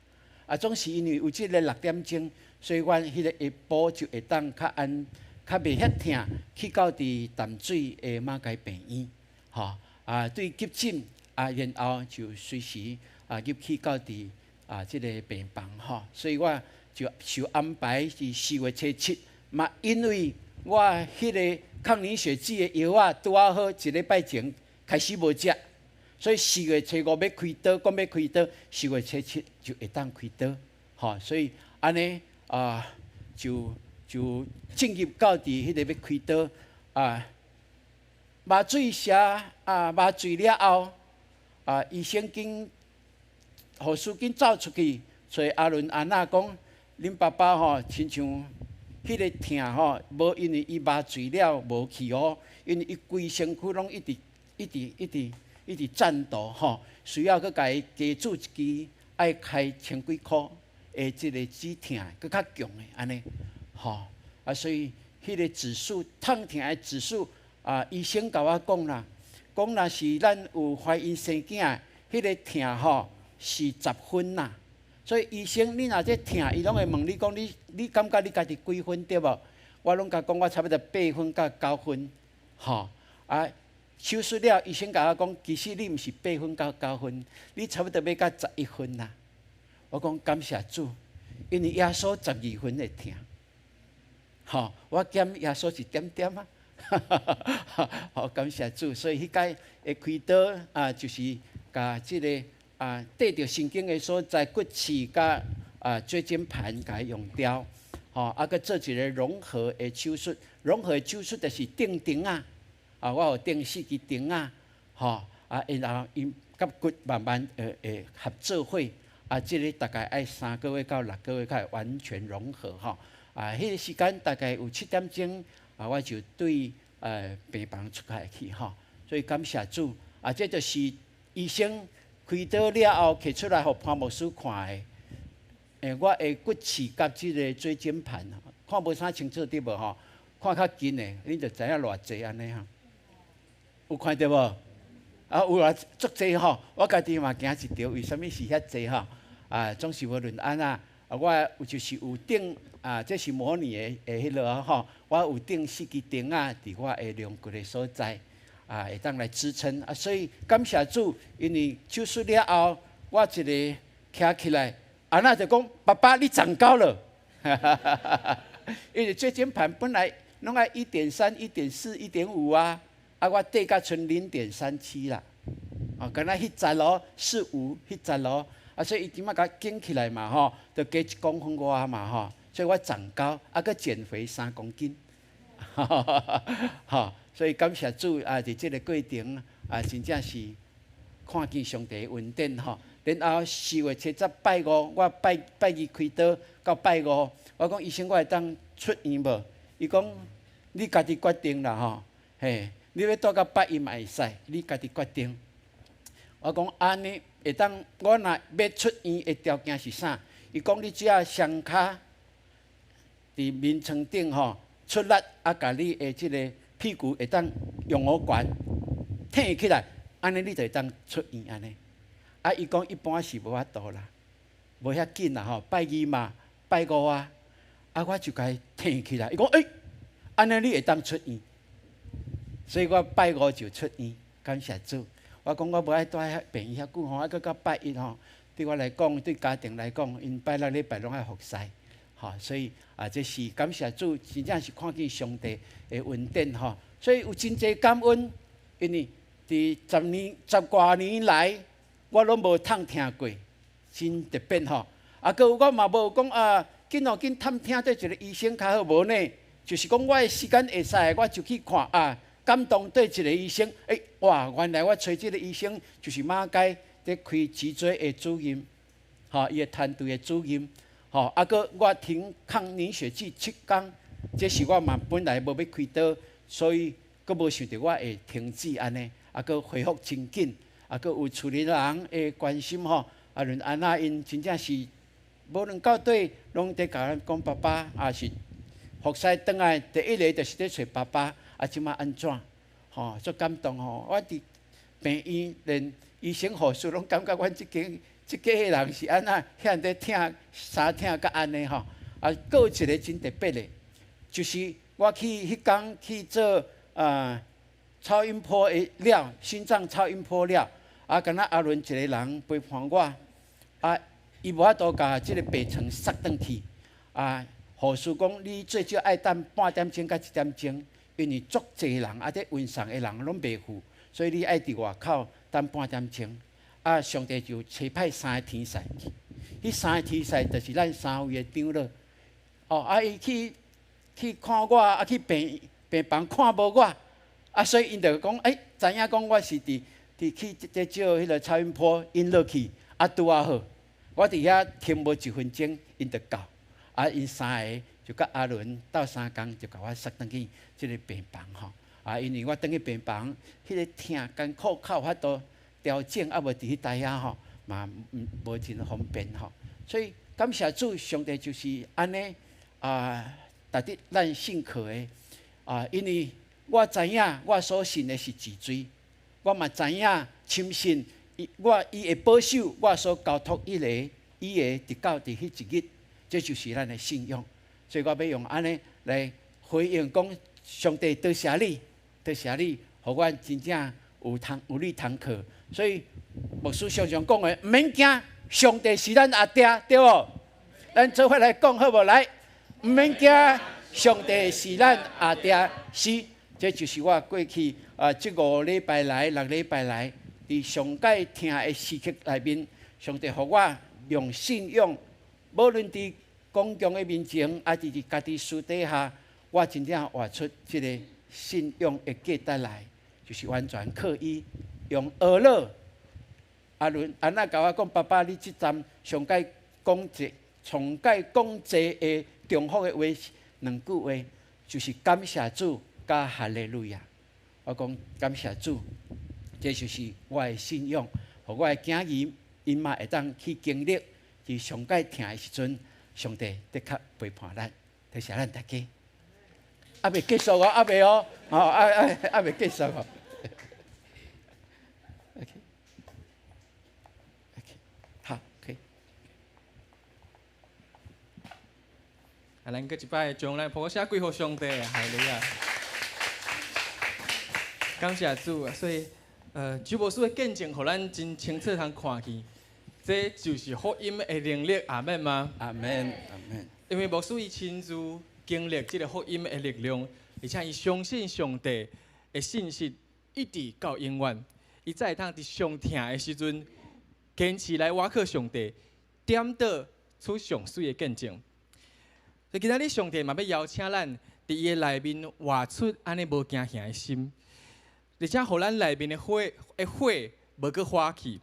啊，總是因為有這個六點鐘，所以阮彼個下晡就會當較安、較袂遐疼，去到佇淡水的馬偕病院，吼啊，對急診啊，然後就隨時啊入去到佇啊這个病房吼，所以我就受安排是4月初7，嘛因為我彼个抗凝血劑的藥仔拄仔好一禮拜前開始無食。所以4月初5欲開刀，講欲開刀，4月初7就會當開刀，吼，所以按呢啊，就就進入到佇彼个欲開刀啊，麻醉射啊，麻醉了後啊，醫生緊護士緊走出去，揣阿倫阿娜講，恁爸爸吼，親像彼个疼吼，無因為伊麻醉了無去哦，因為伊規身軀攏一直一直一直。一直顫抖吼，需要閣共伊加注一支，愛開千幾箍，的這个止疼，閣較強的按呢，吼啊，所以彼个指數痛疼的指數啊，醫生共我講啦，講若是咱有懷孕生囝，彼个疼吼是10分啦。所以醫生你若這疼，伊攏會問你講你感覺你家己幾分對無？我攏共講我差不多8分到9分，吼啊。手術了，醫生共我講，其實你毋是八分到九分，你差不多欲到11分啦。我講感謝主，因為耶穌12分會疼，吼，我減耶穌一點點啊。好，感謝主，所以彼擺會開刀啊，就是共這个啊，綴著神經的所在，骨刺佮啊椎間盤共伊用掉，吼，啊，閣做一个融合的手術，融合的手術就是釘釘仔。啊，我有釘四支釘仔，吼，啊，然後𪜶佮骨慢慢會合做伙，啊，這个大概愛3個月到6個月才會完全融合吼。啊，彼个時間大概有7點鐘，啊，我就對病房出來去吼。所以感謝主，啊，這就是醫生開刀了後提出來予潘牧師看的。我的骨刺佮這个椎間盤，看無啥清楚對無吼？看較近的，恁就知影偌濟按呢吼。有看著無？啊，有啊，足濟吼！我家己嘛驚一著，為啥物是遐濟吼？啊，總是無論按怎，啊，我有就是有釘啊，這是模擬的的彼落吼。我有釘四支釘仔佇我的龍骨的所在，啊，會當來支撐啊。所以感謝主，因為手術了後，我一个徛起來，阿那就講：爸爸，你長高了。因為椎間盤本來攏愛1.3、1.4、1.5啊。啊，我綴甲賰0.37啦，哦，敢若彼節咯，四五彼節咯，啊，所以伊這擺共緊起來嘛吼，就加1公分外嘛吼，所以我長高，啊，閣減肥3公斤，吼，所以感謝主啊，佇這个過程啊，真正是看見上帝恩典吼。然後4月7日拜五，我拜拜二開刀到拜五，我講醫生我會當出院無？伊講你家己決定啦吼，嘿。你欲蹛到拜一嘛會使，你家己決定。我講按呢會當，我若欲出院的條件是啥？伊講你只要雙跤佇眠床頂吼出力，啊，共你的這个屁股會當用予懸挺起來，按呢你就會當出院按呢。啊，伊講一般是無法度啦，無遐緊啦吼。拜二嘛，拜五啊，啊，我就共伊挺起來。伊講欸，按呢你會當出院。所以我拜五就出院，感謝主。我講我無愛蹛遐病院遐久吼，啊，閣到拜一吼，對我來講，對家庭來講，𪜶拜六禮拜攏愛服侍，吼，所以啊，這是感謝主，真正是看見上帝的恩典吼。所以有真濟感恩，因為佇10年10外年來，我攏無痛疼過，真特別吼。啊，閣有我嘛無講啊，緊哦緊探聽佗一个醫生較好無呢？就是講我的時間會使，我就去看啊。感動佗一个醫生，欸，哇！原來我揣這个醫生就是馬偕佇開脊椎的主任，吼，伊的團隊的主任，吼，啊，閣我停抗凝血劑7工，這是我嘛本來無欲開刀，所以閣無想著我會停止按呢，啊，閣恢復真緊，啊，閣有厝裡人的關心吼，啊，論按怎𪜶真正是無論到底攏佇共咱講爸爸，也是服侍轉來第一个就是佇揣爸爸。啊，這擺按怎？吼，足感動吼！我佇病院連醫生護士攏感覺阮這間這家的人是按怎遐爾疼，相疼甲按呢吼。啊，閣有一个真特別的，就是我去彼工去做啊超音波的了，心臟超音波了，啊，敢若阿倫一个人陪伴我，啊，伊無法度共這个病床塞轉去，啊，護士講你最少愛等半點鐘到1點鐘。因為足濟人啊，佇運送的人攏袂赴，所以你愛佇外口等半點鐘。啊，上帝就差派三个天使去，彼三个天使就是咱三位的長老。哦，啊，伊去去看我，啊，去病房看無我，啊，所以𪜶就講，欸，知影講我是佇佇去佇照彼个超音波，𪜶落去，啊，拄仔好，我佇遐停無一分鐘，𪜶就到，啊，𪜶三个就佮阿倫鬥相共，就共我捒轉去這个病房吼。啊，因為我轉去病房，彼个疼艱苦較有法度調整，啊無佇彼台遐吼，嘛無真方便吼。所以感感謝主，上帝就是按呢啊，值得咱信靠的啊，因為我知影我所信的是認罪，我嘛知影深信伊我伊會保守我所交託伊的，伊會直到佇彼一日，這就是咱的信仰。所以我欲用按呢來回應講，上帝多謝你，多謝你，予阮真正有通有你通靠。所以牧師常常講的，毋免驚，上帝是咱阿爹，對無？咱做伙來講好無？來，毋免驚，上帝是咱阿爹，是，這就是我過去啊，這五禮拜來、六禮拜來，佇上蓋疼的時刻內面，上帝予我用信仰，無論佇公共的面前，抑是佇家己私底下，我真正活出這個信仰的價值來，就是完全靠伊用學樂。阿倫安那共我講，爸爸，你這站上蓋講濟，上蓋講濟的重複的話兩句話，就是感謝主佮哈利路亞。我講感謝主，這就是我的信仰，予我的囝兒𪜶嘛會當去經歷，佇上蓋疼的時陣，上帝的確陪伴咱，多謝咱大家。猶未結束哦，猶未哦，哦，啊啊，猶未結束哦。OK，OK，好，可以。啊，咱閣一擺將咱拍聲歸予上帝，哈利路亞。感謝主啊！所以，周牧師的見證，予咱真清楚通看見，這就是福音的能力，阿們嗎？阿們，阿們。因為牧師伊親自經歷這个福音的力量，而且伊相信上帝的信實一直到永遠。伊才會當佇上疼的時陣，堅持來倚靠上帝，顛倒出上媠的見證。所以今仔日上帝嘛欲邀請咱佇伊的內面活出按呢無驚嚇的心，而且予咱內面的火無閣火去。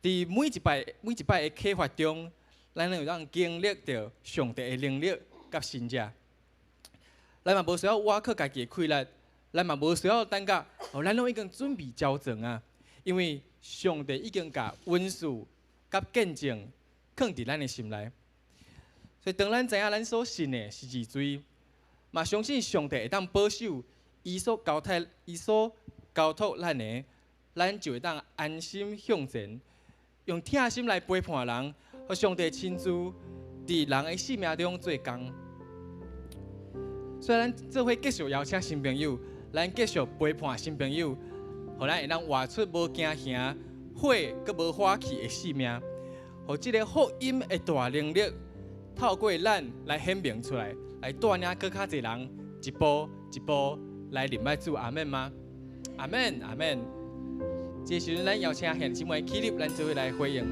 佇每一擺每一擺的啟發中，咱攏會當經歷著上帝的能力佮神跡。咱嘛無需要倚靠家己的氣力，咱嘛無需要等甲哦，咱攏已經準備周全啊。因為上帝已經共恩賜佮見證囥佇咱的心內。所以當咱知影咱所信的是認罪，嘛相信上帝會當保守伊所交託、伊所交託咱的，咱就會當安心向前，用疼心來陪伴人，予上帝親自佇人的生命中做工。所以咱做伙繼續邀請新朋友，咱繼續陪伴新朋友，予咱會當活出無驚嚇、火閣無火氣的生命，予這个福音的大能力透過咱來顯明出來，來帶領閣較濟人一步一步來認識主。阿們嗎？阿們，阿們。這時陣，咱邀請兄弟姊妹起立，咱做伙來回應。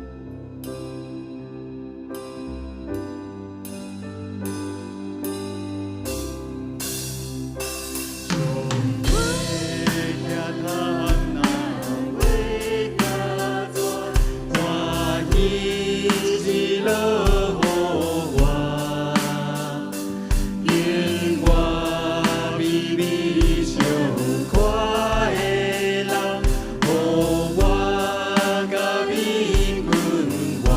我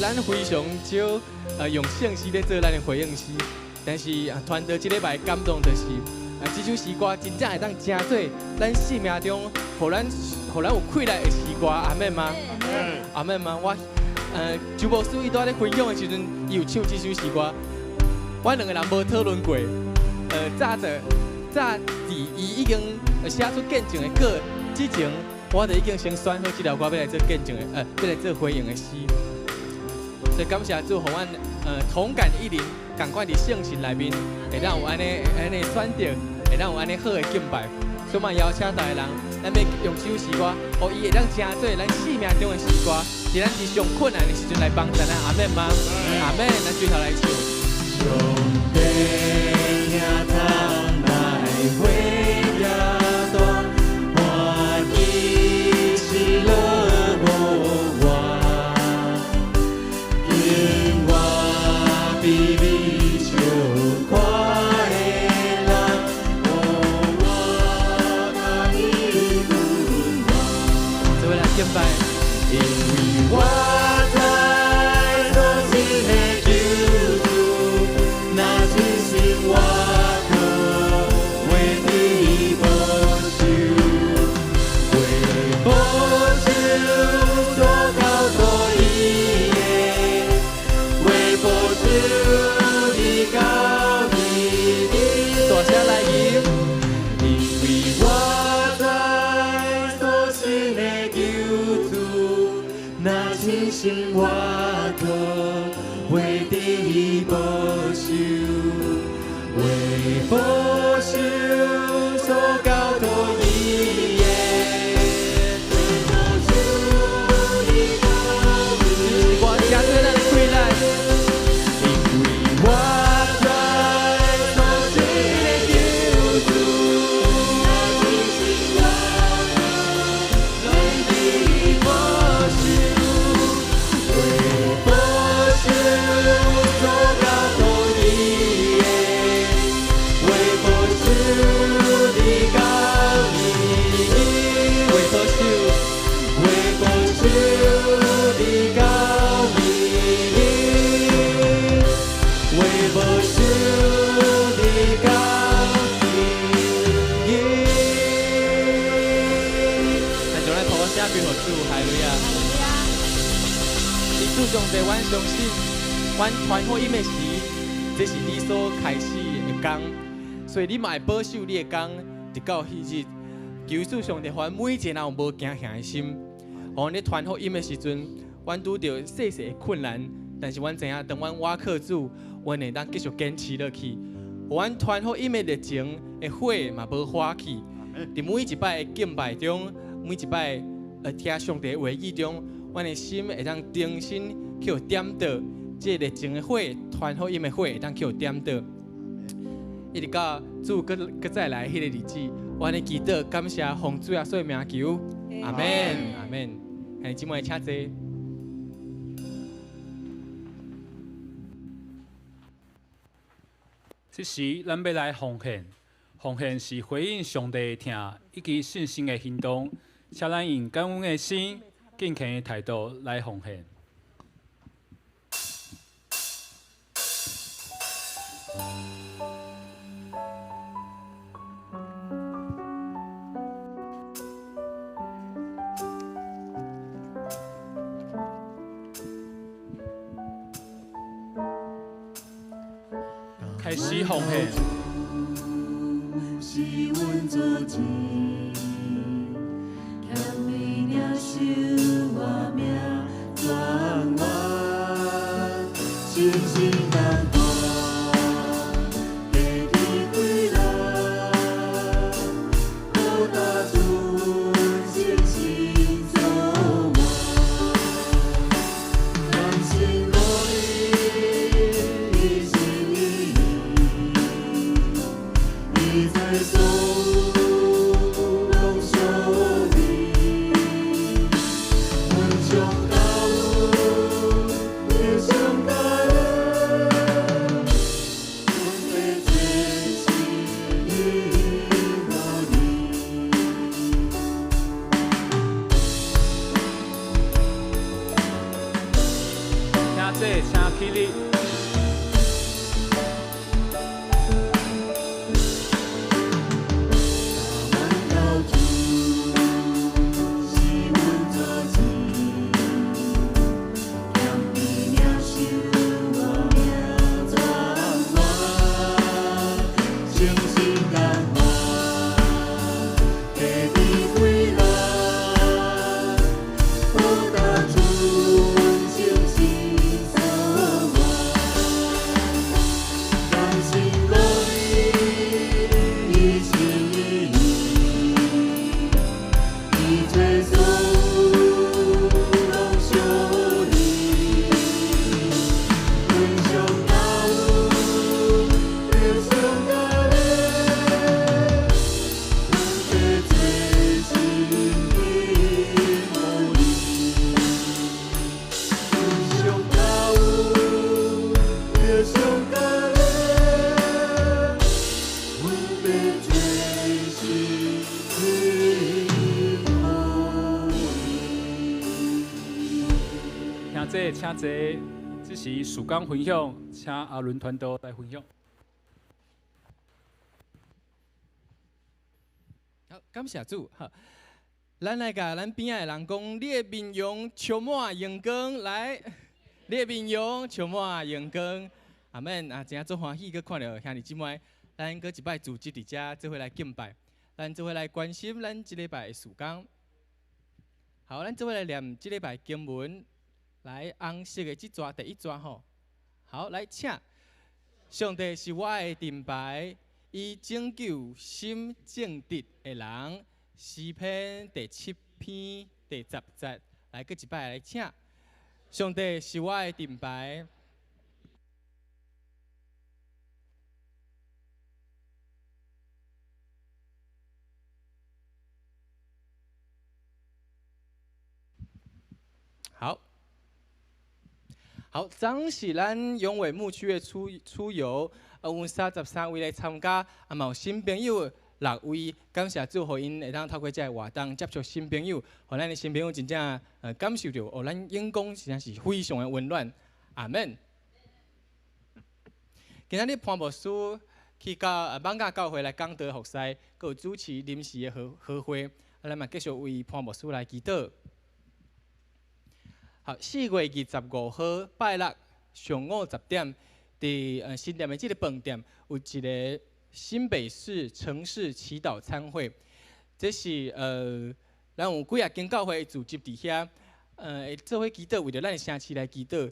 咱非常少用聖詩咧做咱的回應詩，但是啊，傳道這禮拜感動就是，啊，這首詩歌真正會當成做咱生命中，予咱有氣力的詩歌，阿們嗎？阿們嗎？我周牧師伊拄仔咧分享的時陣，伊有唱這首詩歌，阮兩個人無討論過，早就早佇伊已經寫出見證的稿之前，我就已經先選好這條歌欲來做見證的，欲來做回應的詩。所以感謝主，予阮同感一靈，仝款佇聖神內面，會當有按呢按呢選擇，會當有按呢好的敬拜。所以嘛，邀請逐个人，咱欲用這首詩歌，予伊會當成做咱生命中的詩歌，佇咱佇上困難的時陣來幫助咱。阿們嗎？阿們，咱轉頭來唱。上帝聽窗內火也大，歡喜喜樂無完，敬我比你笑看的人，予我甲你温暖。做伙來敬拜，因為我知所信的救主，若真心我靠，袂得保守，為保守所交託伊的，為保守你到彼日。大聲來吟。因為我知所信的救主，若真心我靠，袂得保守，為保守所交託伊的，為保守你到彼這首歌成做咱的氣力。因為我知所信的救主，若真心我靠，袂得保守，為保守所交託伊的，為保守你到彼日，為保守，為保守你到彼日，為保守你到彼日。咱將來抱聲歸予主，哈利路亞。主上帝，阮相信，阮傳福音的時，這是你所開始的工，所以你嘛會保守你的工，直到彼日。求主上帝，予阮每一个人有無驚嚇的心。予阮咧傳福音的時陣，阮拄著細細的困難，但是阮知影，當阮倚靠主，阮會當繼續堅持落去。予阮傳福音的熱情的火嘛無化去。佇每一擺的敬拜中，每一擺聽上帝的話語中，阮的心會當重新去予點著，這個熱情的火，傳福音的火會當去予點著。一直到主閣再來彼個日子，阮咧祈禱感謝奉主耶穌的名求，阿們，阿們。兄弟姊妹請坐。這時，咱欲來奉獻，奉獻是回應上帝的疼以及信心的行動，請咱用感恩的心、敬虔的態度來奉獻。開始奉獻。是阮祖先，欠你領受我命轉彎，深深感嘆，家己幾人，孤單自信心做我，甘心樂意，一心一意。伊在所有攏屬你，阮上感恩，也上感恩，請坐，請起立。請坐，請坐。這是事工分享，請阿倫傳道來分享。好，感謝主。好，咱來共咱邊仔的人講，你的面容充滿榮光，來，你的面容充滿榮光。阿們啊，真正足歡喜，閣看著兄弟姊妹，咱閣一擺聚集佇遮，做伙來敬拜，咱做伙來關心咱這禮拜的事工。好，咱做伙來念這禮拜經文。來，紅色的這逝第一逝吼，好，來請。上帝是我的盾牌，伊拯救心正直的人。詩篇第七篇第十節，來，閣一擺來請。上帝是我的盾牌。好。好，昨是咱永偉牧區的出遊，有33位來參加，啊嘛有新朋友6位，感謝主，予𪜶會當透過這个活動接觸新朋友，予咱的新朋友真正感受著哦，咱永光實在是非常的溫暖，阿們。今仔日潘牧師去到艋舺教會來講道服侍，閣有主持臨時的和會，啊，咱嘛繼續為潘牧師來祈禱。好，4月25號拜六上午10點，佇新店的這个飯店有一个新北市城市祈禱餐會，這是咱有幾仔間教會組織佇遐，會做伙祈禱，為著咱的城市來祈禱。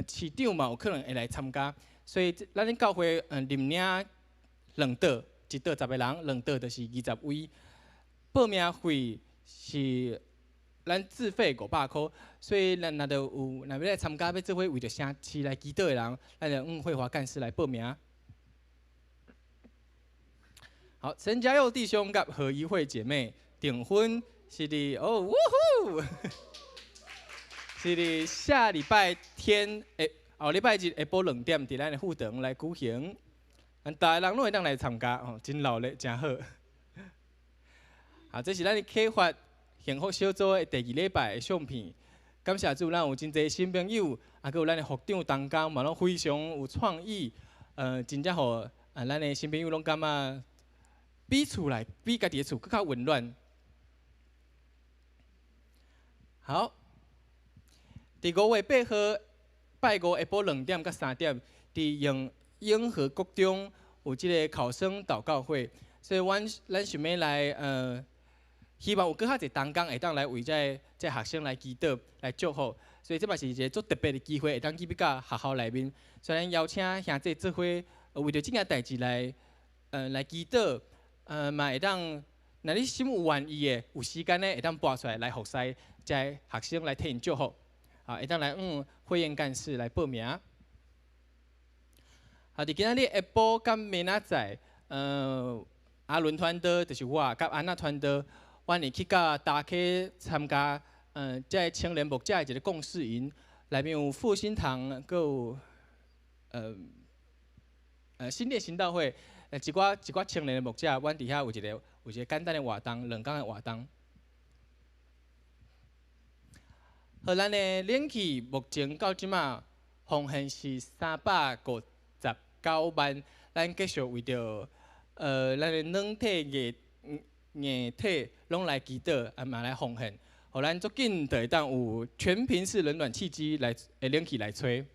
市長嘛有可能會來參加，所以咱教會認領兩桌，一桌10個人，兩桌就是20位。報名費是咱自費500箍，所以咱若著有若欲來參加，欲做伙為著城市來祈禱的人，咱就向慧華幹事來報名。好，陳家佑弟兄佮何怡慧姐妹訂婚是佇哦，嗚呼，是佇下禮拜天後禮拜日下晡2點，佇咱的副堂來舉行，咱逐个人攏會當來參加哦，真熱鬧，真好。好，這是咱的啟發幸福小組的第二禮拜的相片，感謝主，咱有真濟新朋友，啊，閣有咱的副長同工嘛，攏非常有創意，真正予咱的新朋友攏感覺比厝內比家己的厝閣較溫暖。好，佇5月8號拜五下晡2點到3點，佇永和國中有這个考生禱告會，所以咱想欲來希望有閣較濟同工會當來為這個學生來祈禱、來祝福，所以這嘛是一个足特別的機會，會當去到學校內面。所以咱邀請兄弟做伙，為著這件代誌來祈禱，嘛會當，若你心有願意的，有時間的，會當撥出來來服侍這個學生來替𪜶祝福，啊，會當來會員幹事來報名。啊，佇今仔日下晡佮明仔載，阿倫傳道就是我，佮安娜傳道。阮會去到大溪參加，這个青年牧者的一个共事營，內面有復興堂，閣有新店行道會，一寡青年的牧者，阮佇遐有一个簡單的活動，2工的活動。好，咱的冷氣目前到這馬，奉獻是359萬。咱繼續為著咱的軟體硬硬體攏來祈禱，啊嘛來奉獻，予咱足緊就會當有全頻式冷暖氣機來的冷氣來吹。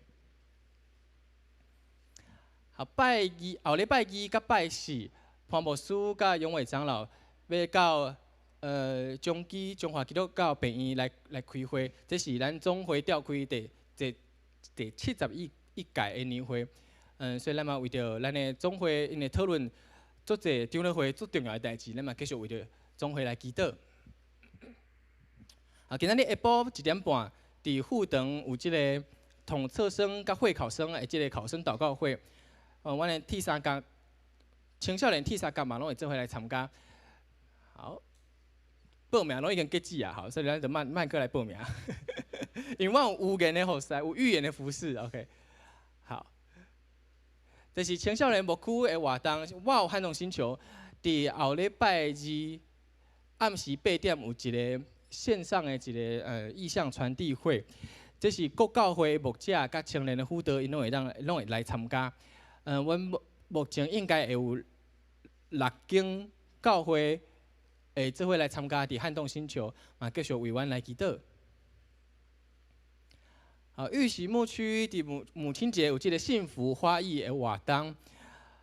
好，拜二後禮拜二佮拜四，潘牧師佮永偉長老欲到中基中華基督教病院來開會，這是咱總會召開第71屆的年會。所以咱嘛為著咱的總會𪜶的討論足濟長老會足重要的代誌，咱嘛繼續為著總會來祈禱。啊，今仔日下晡1點半，佇富長有這个統測生佮會考生的這个考生禱告會。阮的鐵三角青少年鐵三角嘛攏會做伙來參加。好，報名攏已經截止啊，好，所以咱就慢慢閣來報名。因為我有預言的服侍，有預言的服侍，OK。好，這是青少年牧區的活動，我有撼動星球，佇後禮拜二暗時8點有一个線上的一个異象傳遞會，這是各教會牧者佮青年的輔導，𪜶攏會當攏會來參加。阮目前應該會有六間教會會做伙來參加佇撼動星球，嘛繼續為阮來祈禱。好，玉璽牧區佇母親節有這个幸福花藝的活動，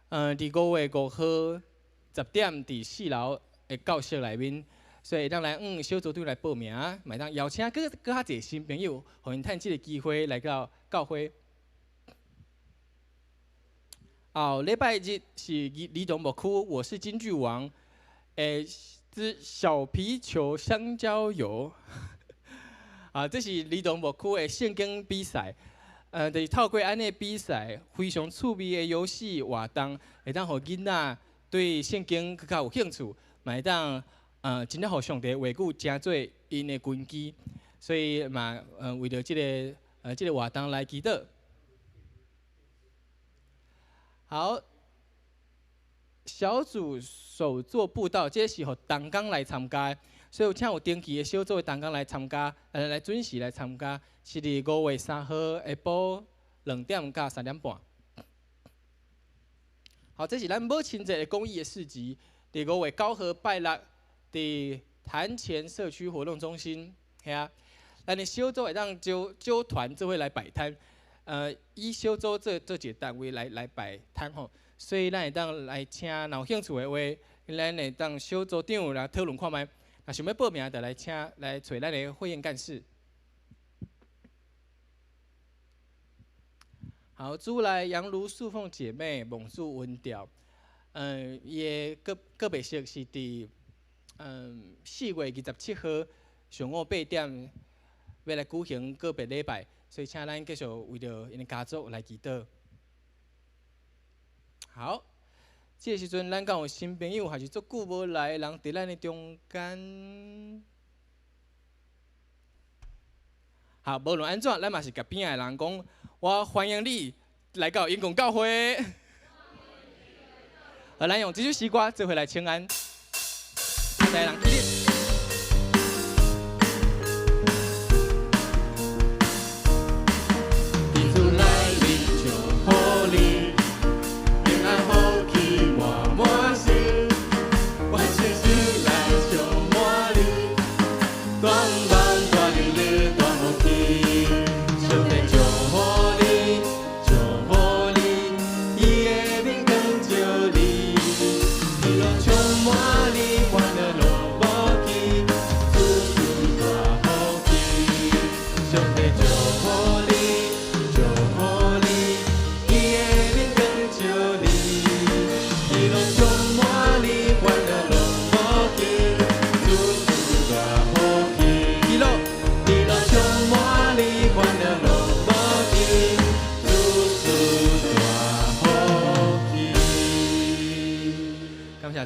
佇5月5號10點佇4樓的教室內面，所以會當來向小組長來報名，嘛會當邀請閣較濟新朋友，予𪜶趁這个機會來到教會。後禮拜日是兒童牧區，我是金句王，之小皮球香蕉油，啊，這是兒童牧區的聖經比賽，就是透過按呢比賽，非常趣味的遊戲活動，會當予囡仔對聖經閣較有興趣，嘛會當真正予上帝話語成做𪜶的根基，所以嘛，為著這个活動來祈禱。好，小組手作佈道，這是予同工來參加的，所以有請有登記的小組的同工來參加，來準時來參加，是佇5月3號下晡2點到3點半。好，這是咱母親節的公益的市集，佇5月9號拜六，佇潭前社區活動中心遐，咱的小組會當招招團做伙來擺攤。以小組做一个單位來擺攤吼，所以咱會當來請若有興趣的話，咱會當小組長來討論看覓，若想欲報名，就來請來揣咱的會員幹事。好，主內楊盧素鳳姐妹蒙主恩召，伊的告別式是佇4月27號上午8點欲來舉行告別禮拜。所以，請咱繼續為著𪜶的家族來祈禱。好，這个時陣，咱敢有新朋友，還是足久無來的人，佇咱的中間？好，無論按怎，咱嘛是共邊仔的人講，我歡迎你來到英國教會。好，咱用這首詩歌做伙來請安，大家人起立。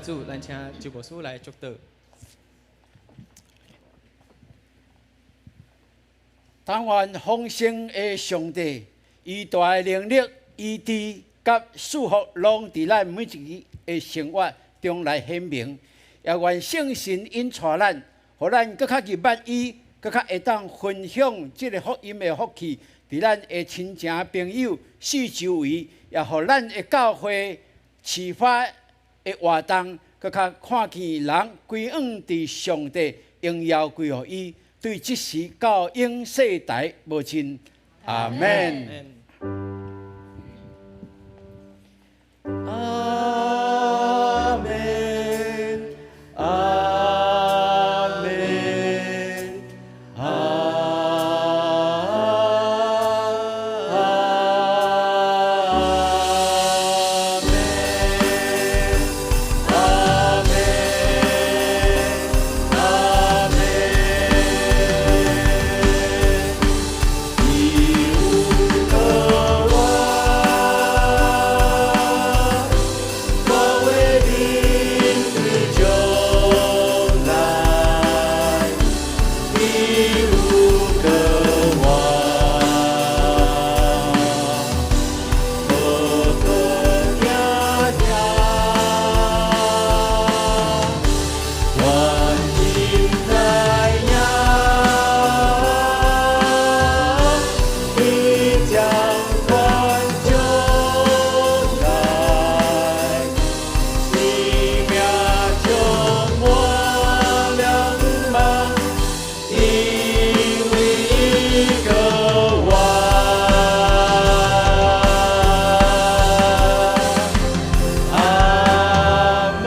主，咱請周牧師來祝禱。但願豐盛的上帝，伊大的能力、醫治佮祝福，攏佇咱每一个的生活中來顯明。也願聖神引帶咱，予咱閣較入捌伊，閣較會當分享這个福音的福氣，佇佇咱的親情朋友四周圍，也予咱的教會啟發的活動，閣較看見人歸向佇上帝榮耀歸予伊，對這時到永世代無盡。阿門。阿門，阿門，阿門，阿門，阿門。伊有個我，我會面對將來，伊有個我，好好行行，愿因知影，伊掌權將來，伊名充滿了夢，因為伊個我。阿門。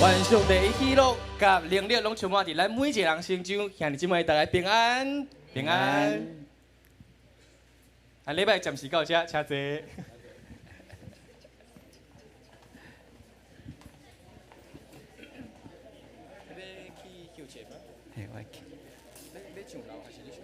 願上帝的喜樂佮能力攏充滿佇咱每一个人心中，兄弟姊妹大家平安，平安。啊，禮拜暫時到這，請坐。你去休息嗎？嘿，我去。你上樓還是你上？